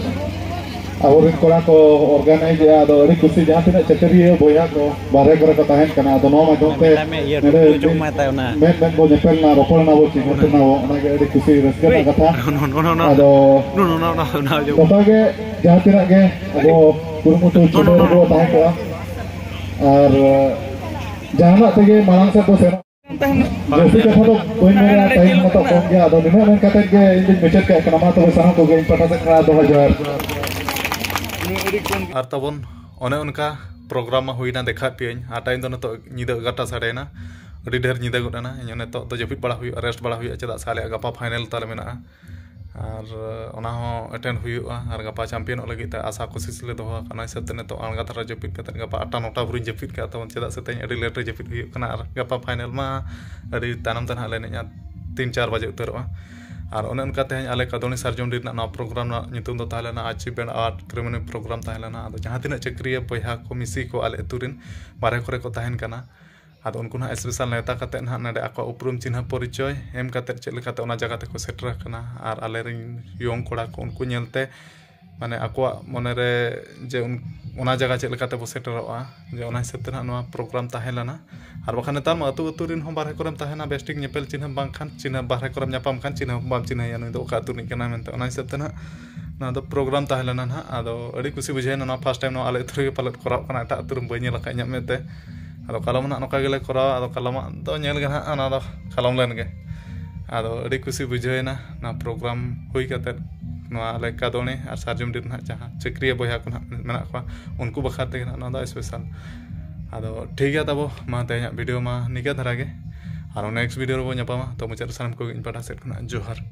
ᱟᱵᱚᱨᱮᱱ ᱠᱚᱲᱟ ᱠᱚ organize ᱮᱜᱼᱟ, ᱟᱫᱚ ᱟᱹᱰᱤ ᱠᱩᱥᱤ, ᱡᱟᱦᱟᱸ ᱛᱤᱱᱟᱹᱜ ᱪᱟᱹᱠᱨᱤᱭᱟᱹ ᱵᱚᱭᱦᱟ ᱠᱚ ᱵᱟᱦᱨᱮ ᱠᱚᱨᱮ ᱠᱚ ᱛᱟᱦᱮᱱ ᱠᱟᱱᱟ, ᱟᱫᱚ ᱱᱚᱣᱟ ᱢᱟᱫᱽᱫᱷᱚᱢ ᱛᱮ ᱢᱮᱛᱟᱭ ᱢᱮ, ᱤᱭᱟᱹ, ᱱᱚᱰᱮ ᱴᱩᱠᱩᱡ ᱚᱪᱚᱜ ᱢᱟᱭ ᱛᱟᱭ ᱚᱱᱟ᱾ ᱢᱮᱫ ᱢᱮᱫ ᱵᱚ ᱧᱮᱯᱮᱞ ᱮᱱᱟ, ᱨᱚᱯᱚᱲ ᱮᱱᱟ ᱵᱚ, ᱪᱤᱱᱦᱟᱹᱯ ᱮᱱᱟ ᱵᱚ, ᱚᱱᱟᱜᱮ ᱟᱹᱰᱤ ᱠᱩᱥᱤ ᱨᱟᱹᱥᱠᱟᱹ ᱨᱮᱱᱟᱜ ᱠᱟᱛᱷᱟ᱾ No, no, no, no, no, no. ᱟᱫᱚ No, no, no, no, no, no. ᱡᱚᱛᱚ ᱜᱮ ᱡᱟᱦᱟᱸ ᱛᱤᱱᱟᱹᱜ ᱜᱮ ᱟᱵᱚ ᱠᱩᱨᱩᱢᱩᱴᱩ ᱪᱷᱩᱴᱟᱹᱣ ᱨᱮᱵᱚ ᱛᱟᱦᱮᱸ ᱠᱚᱜᱼᱟ, ᱟᱨ ᱡᱟᱦᱟᱱᱟᱜ ᱛᱮᱜᱮ ᱢᱟᱲᱟᱝ ᱥᱮᱫ ᱵᱚ ᱥᱮᱱᱚᱜ᱾ ᱡᱟᱹᱥᱛᱤ ᱠᱟᱛᱷᱟ ᱫᱚ ᱵᱟᱹᱧ ᱢᱮᱱᱟ, time ᱢᱟᱛᱚ ᱠᱚᱢ ᱜᱮᱭᱟ᱾ ᱟᱫᱚ ᱱᱤᱱᱟᱹᱜ ᱢᱮᱱ ᱠᱟᱛᱮ ᱜᱮ ᱤᱧ ᱫᱩᱧ ᱢᱩᱪᱟᱹᱫ ᱠᱟᱜ ᱠᱟᱱᱟ᱾ ᱢᱟ ᱛᱚᱵᱮ ᱥᱟᱱᱟᱢ ᱠᱚᱜᱮ ᱤᱧ ᱯᱟᱦᱴᱟ ᱥᱮᱫ ᱠᱷᱚᱱᱟᱜ ᱫᱚᱦᱲᱟ ᱡᱚᱦᱟᱨ᱾ ᱟᱨ ᱛᱟᱵᱚᱱ ᱚᱱᱮ ᱚᱱᱠᱟ program ᱢᱟ ᱦᱩᱭᱱᱟ, ᱫᱮᱠᱷᱟᱣᱮᱫ ᱯᱮᱭᱟᱹᱧ᱾ ᱟᱨ time ᱫᱚ ᱱᱤᱛᱚᱜ ᱧᱤᱫᱟᱹ ᱮᱜᱟᱨᱚᱴᱟ ᱥᱟᱰᱮᱭᱮᱱᱟ, ᱟᱹᱰᱤ ᱰᱷᱮᱨ ᱧᱤᱫᱟᱹ ᱜᱚᱫ ᱮᱱᱟ᱾ ᱤᱧ ᱱᱤᱛᱚᱜ ᱫᱚ ᱡᱟᱹᱯᱤᱫ ᱵᱟᱲᱟ ᱦᱩᱭᱩᱜᱼᱟ, rest ᱵᱟᱲᱟ ᱦᱩᱭᱩᱜᱼᱟ, ᱪᱮᱫᱟᱜ ᱥᱮ ᱟᱞᱮᱭᱟᱜ ᱜᱟᱯᱟ final ᱛᱟᱞᱮ ᱢᱮᱱᱟᱜᱼᱟ᱾ ᱟᱨ ᱚᱱᱟ ᱦᱚᱸ attend ᱦᱩᱭᱩᱜᱼᱟ᱾ ᱟᱨ ᱜᱟᱯᱟ championᱚᱜ ᱞᱟᱹᱜᱤᱫ ᱛᱮ ᱟᱥᱟ ᱠᱳᱥᱤᱥ ᱞᱮ ᱫᱚᱦᱚ ᱟᱠᱟᱫᱟ᱾ ᱚᱱᱟ ᱦᱤᱥᱟᱹᱵ ᱛᱮ ᱱᱤᱛᱚᱜ ᱟᱬᱜᱟ ᱫᱷᱟᱨᱟ ᱡᱟᱹᱯᱤᱫ ᱠᱟᱛᱮᱫ, ᱜᱟᱯᱟ ᱟᱴᱴᱟ ᱱᱚᱴᱟ ᱵᱷᱳᱨᱤᱧ ᱡᱟᱹᱯᱤᱫ ᱠᱟᱜᱼᱟ, ᱛᱟᱵᱚᱱ ᱪᱮᱫᱟᱜ ᱥᱮ ᱛᱮᱦᱮᱧ ᱟᱹᱰᱤ late ᱨᱮ ᱡᱟᱹᱯᱤᱫ ᱦᱩᱭᱩᱜ ᱠᱟᱱᱟ᱾ ᱟᱨ ᱜᱟᱯᱟ final ᱢᱟ ᱟᱹᱰᱤ ᱛᱟᱭᱱᱚᱢ ᱛᱮ ᱱᱟᱦᱟᱜ ᱞᱮ ᱮᱱᱮᱡᱼᱟ, ᱛᱤᱱ ᱪᱟᱨ ᱵᱟᱡᱮ ᱩᱛᱟᱹᱨᱚᱜᱼᱟ᱾ ᱟᱨ ᱚᱱᱮ ᱚᱱᱠᱟ ᱛᱮᱦᱮᱧ ᱟᱞᱮ ᱠᱟᱫᱚᱱᱤ ᱥᱟᱨᱡᱚᱢ ᱰᱤ ᱨᱮᱱᱟᱜ ᱱᱚᱣᱟ program ᱨᱮᱱᱟᱜ ᱧᱩᱛᱩᱢ ᱫᱚ ᱛᱟᱦᱮᱸ ᱞᱮᱱᱟ Achievement Award Ceremony program ᱛᱟᱦᱮᱸ ᱞᱮᱱᱟ᱾ ᱟᱫᱚ ᱡᱟᱦᱟᱸ ᱛᱤᱱᱟᱹᱜ ᱪᱟᱹᱠᱨᱤᱭᱟᱹ ᱵᱚᱭᱦᱟ ᱠᱚ, ᱢᱤᱥᱤ ᱠᱚ, ᱟᱞᱮ ᱟᱹᱛᱩ ᱨᱮᱱ ᱵᱟᱨᱦᱮ ᱠᱚᱨᱮ ᱠᱚ ᱛᱟᱦᱮᱱ ᱠᱟᱱᱟ, ᱟᱫᱚ ᱩᱱᱠᱩ ᱱᱟᱦᱟᱜ ᱥᱯᱮᱥᱟᱞ ᱱᱮᱣᱛᱟ ᱠᱟᱛᱮᱫ ᱱᱟᱦᱟᱜ ᱱᱚᱰᱮ ᱟᱠᱚᱣᱟᱜ ᱩᱯᱨᱩᱢ ᱪᱤᱱᱦᱟᱹ ᱯᱚᱨᱤᱪᱚᱭ ᱮᱢ ᱠᱟᱛᱮᱫ ᱪᱮᱫ ᱞᱮᱠᱟᱛᱮ ᱚᱱᱟ ᱡᱟᱭᱜᱟ ᱛᱮᱠᱚ ᱥᱮᱴᱮᱨ ᱟᱠᱟᱱᱟ, ᱟᱨ ᱟᱞᱮᱨᱮᱱ ᱭᱚᱝ ᱠᱚᱲᱟ ᱠᱚ ᱩᱱᱠᱩ ᱧᱮᱞᱛᱮ ᱢᱟᱱᱮ ᱟᱠᱚᱣᱟᱜ ᱢᱚᱱᱮᱨᱮ ᱡᱮ ᱩᱱ- ᱚᱱᱟ ᱡᱟᱭᱜᱟ ᱪᱮᱫ ᱞᱮᱠᱟᱛᱮ ᱵᱚ ᱥᱮᱴᱮᱨᱚᱜᱼᱟ, ᱡᱮ ᱚᱱᱟ ᱦᱤᱥᱟᱹᱵ ᱛᱮ ᱱᱟᱦᱟᱜ ᱱᱚᱣᱟ ᱯᱨᱳᱜᱨᱟᱢ ᱛᱟᱦᱮᱸ ᱞᱮᱱᱟ᱾ ᱟᱨ ᱵᱟᱠᱷᱟᱱ ᱱᱮᱛᱟᱨ ᱢᱟ ᱟᱹᱛᱩ ᱟᱹᱛᱩ ᱨᱮᱱ ᱦᱚᱸ ᱵᱟᱨᱦᱮ ᱠᱚᱨᱮᱢ ᱛᱟᱦᱮᱱᱟ, ᱵᱮᱥᱴᱷᱤᱠ ᱧᱮᱯᱮᱞ ᱪᱤᱱᱦᱟᱹ ᱵᱟᱝᱠᱷᱟᱱ ᱪᱤᱱᱦᱟᱹ, ᱵᱟᱨᱦᱮ ᱠᱚᱨᱮᱢ ᱧᱟᱯᱟᱢ ᱠᱷᱟᱱ ᱪᱤᱱᱦᱟᱹ ᱵᱟᱢ ᱪᱤᱱᱦᱟᱹᱭᱟ ᱱᱩᱭ ᱫᱚ ᱚᱠᱟ ᱟᱹᱛᱩ ᱨᱤᱱᱤᱡ ᱠᱟᱱᱟᱭ ᱢᱮᱱᱛᱮ᱾ ᱚᱱᱟ ᱦᱤᱥᱟᱹᱵ ᱛᱮ ᱱᱟᱦᱟᱜ ᱱᱚᱣᱟ ᱫᱚ ᱯᱨᱳᱜᱨᱟᱢ ᱛᱟᱦᱮᱸ ᱞᱮᱱᱟ ᱱᱟᱦᱟᱜ᱾ ᱟᱫᱚ ᱟᱹᱰᱤ ᱠᱩᱥᱤ ᱵᱩᱡᱷᱟᱹᱣᱮᱱᱟ, ᱱᱚᱣᱟ ᱯᱷᱟᱥᱴ ᱴᱟᱭᱤᱢ ᱱᱚᱣᱟ ᱟᱞᱮ ᱟᱹᱛᱩ ᱨᱮᱜᱮ ᱯᱟᱞᱮᱫ ᱠᱚᱨᱟᱣᱚᱜ ᱠᱟᱱᱟ, ᱮᱴᱟᱜ ᱟᱹᱛᱩ ᱨᱮ ᱵᱟᱹᱧ ᱧᱮᱞ ᱟᱠᱟᱫ ᱤᱧᱟᱹᱜ ᱢᱮᱫ ᱛᱮ᱾ ᱟᱫᱚ ᱠᱟᱞᱚᱢ ᱱᱟᱦᱟᱜ ᱱᱚᱝᱠᱟ ᱜᱮᱞᱮ ᱠᱚᱨᱟᱣᱟ᱾ ᱟᱫᱚ ᱠᱟᱞᱚᱢᱟᱜ ᱫᱚ ᱧᱮᱞ ᱜᱮ ᱱᱟᱦᱟᱜ, ᱚᱱᱟ ᱫᱚ ᱠᱟᱞᱚᱢ ᱞᱮᱱ ᱜᱮ᱾ ᱟᱫᱚ ᱟᱹᱰᱤ ᱠᱩᱥᱤ ᱵᱩᱡᱷᱟᱹᱣᱮᱱᱟ ᱱᱚᱣᱟ ᱯᱨᱳᱜᱨᱟᱢ ᱦᱩᱭ ᱠᱟᱛᱮᱫ᱾ ᱱᱚᱣᱟ ᱟᱞᱮ ᱠᱟᱫᱚᱬᱮ ᱟᱨ ᱥᱟᱨᱡᱚᱢᱰᱤ ᱨᱮᱱᱟᱜ ᱡᱟᱦᱟᱸ ᱪᱟᱹᱠᱨᱤᱭᱟᱹ ᱵᱚᱭᱦᱟ ᱠᱚ ᱱᱟᱦᱟᱜ ᱢᱮᱱᱟᱜ ᱠᱚᱣᱟ, ᱩᱱᱠᱩ ᱵᱟᱠᱷᱨᱟ ᱛᱮᱜᱮ ᱱᱟᱦᱟᱜ ᱱᱚᱣᱟ ᱫᱚ ᱥᱯᱮᱥᱟᱞ᱾ ᱟᱫᱚ ᱴᱷᱤᱠ ᱜᱮᱭᱟ ᱛᱟᱵᱚ, ᱢᱟ ᱛᱮᱦᱮᱧᱟᱜ ᱵᱷᱤᱰᱤᱭᱳ ᱢᱟ ᱱᱤᱝᱠᱟᱹ ᱫᱷᱟᱨᱟ ᱜᱮ᱾ ᱟᱨᱚ ᱱᱮᱠᱥᱴ ᱵᱷᱤᱰᱤᱭᱳ ᱨᱮᱵᱚ ᱧᱟᱯᱟᱢᱟ᱾ ᱛᱚ ᱢᱩᱪᱟᱹᱫ ᱨᱮ ᱥᱟᱱᱟᱢ ᱠᱚᱜᱮ ᱤᱧ ᱯᱟᱦᱴᱟ ᱥᱮᱫ ᱠᱷᱚᱱᱟᱜ ᱡᱚᱦᱟᱨ᱾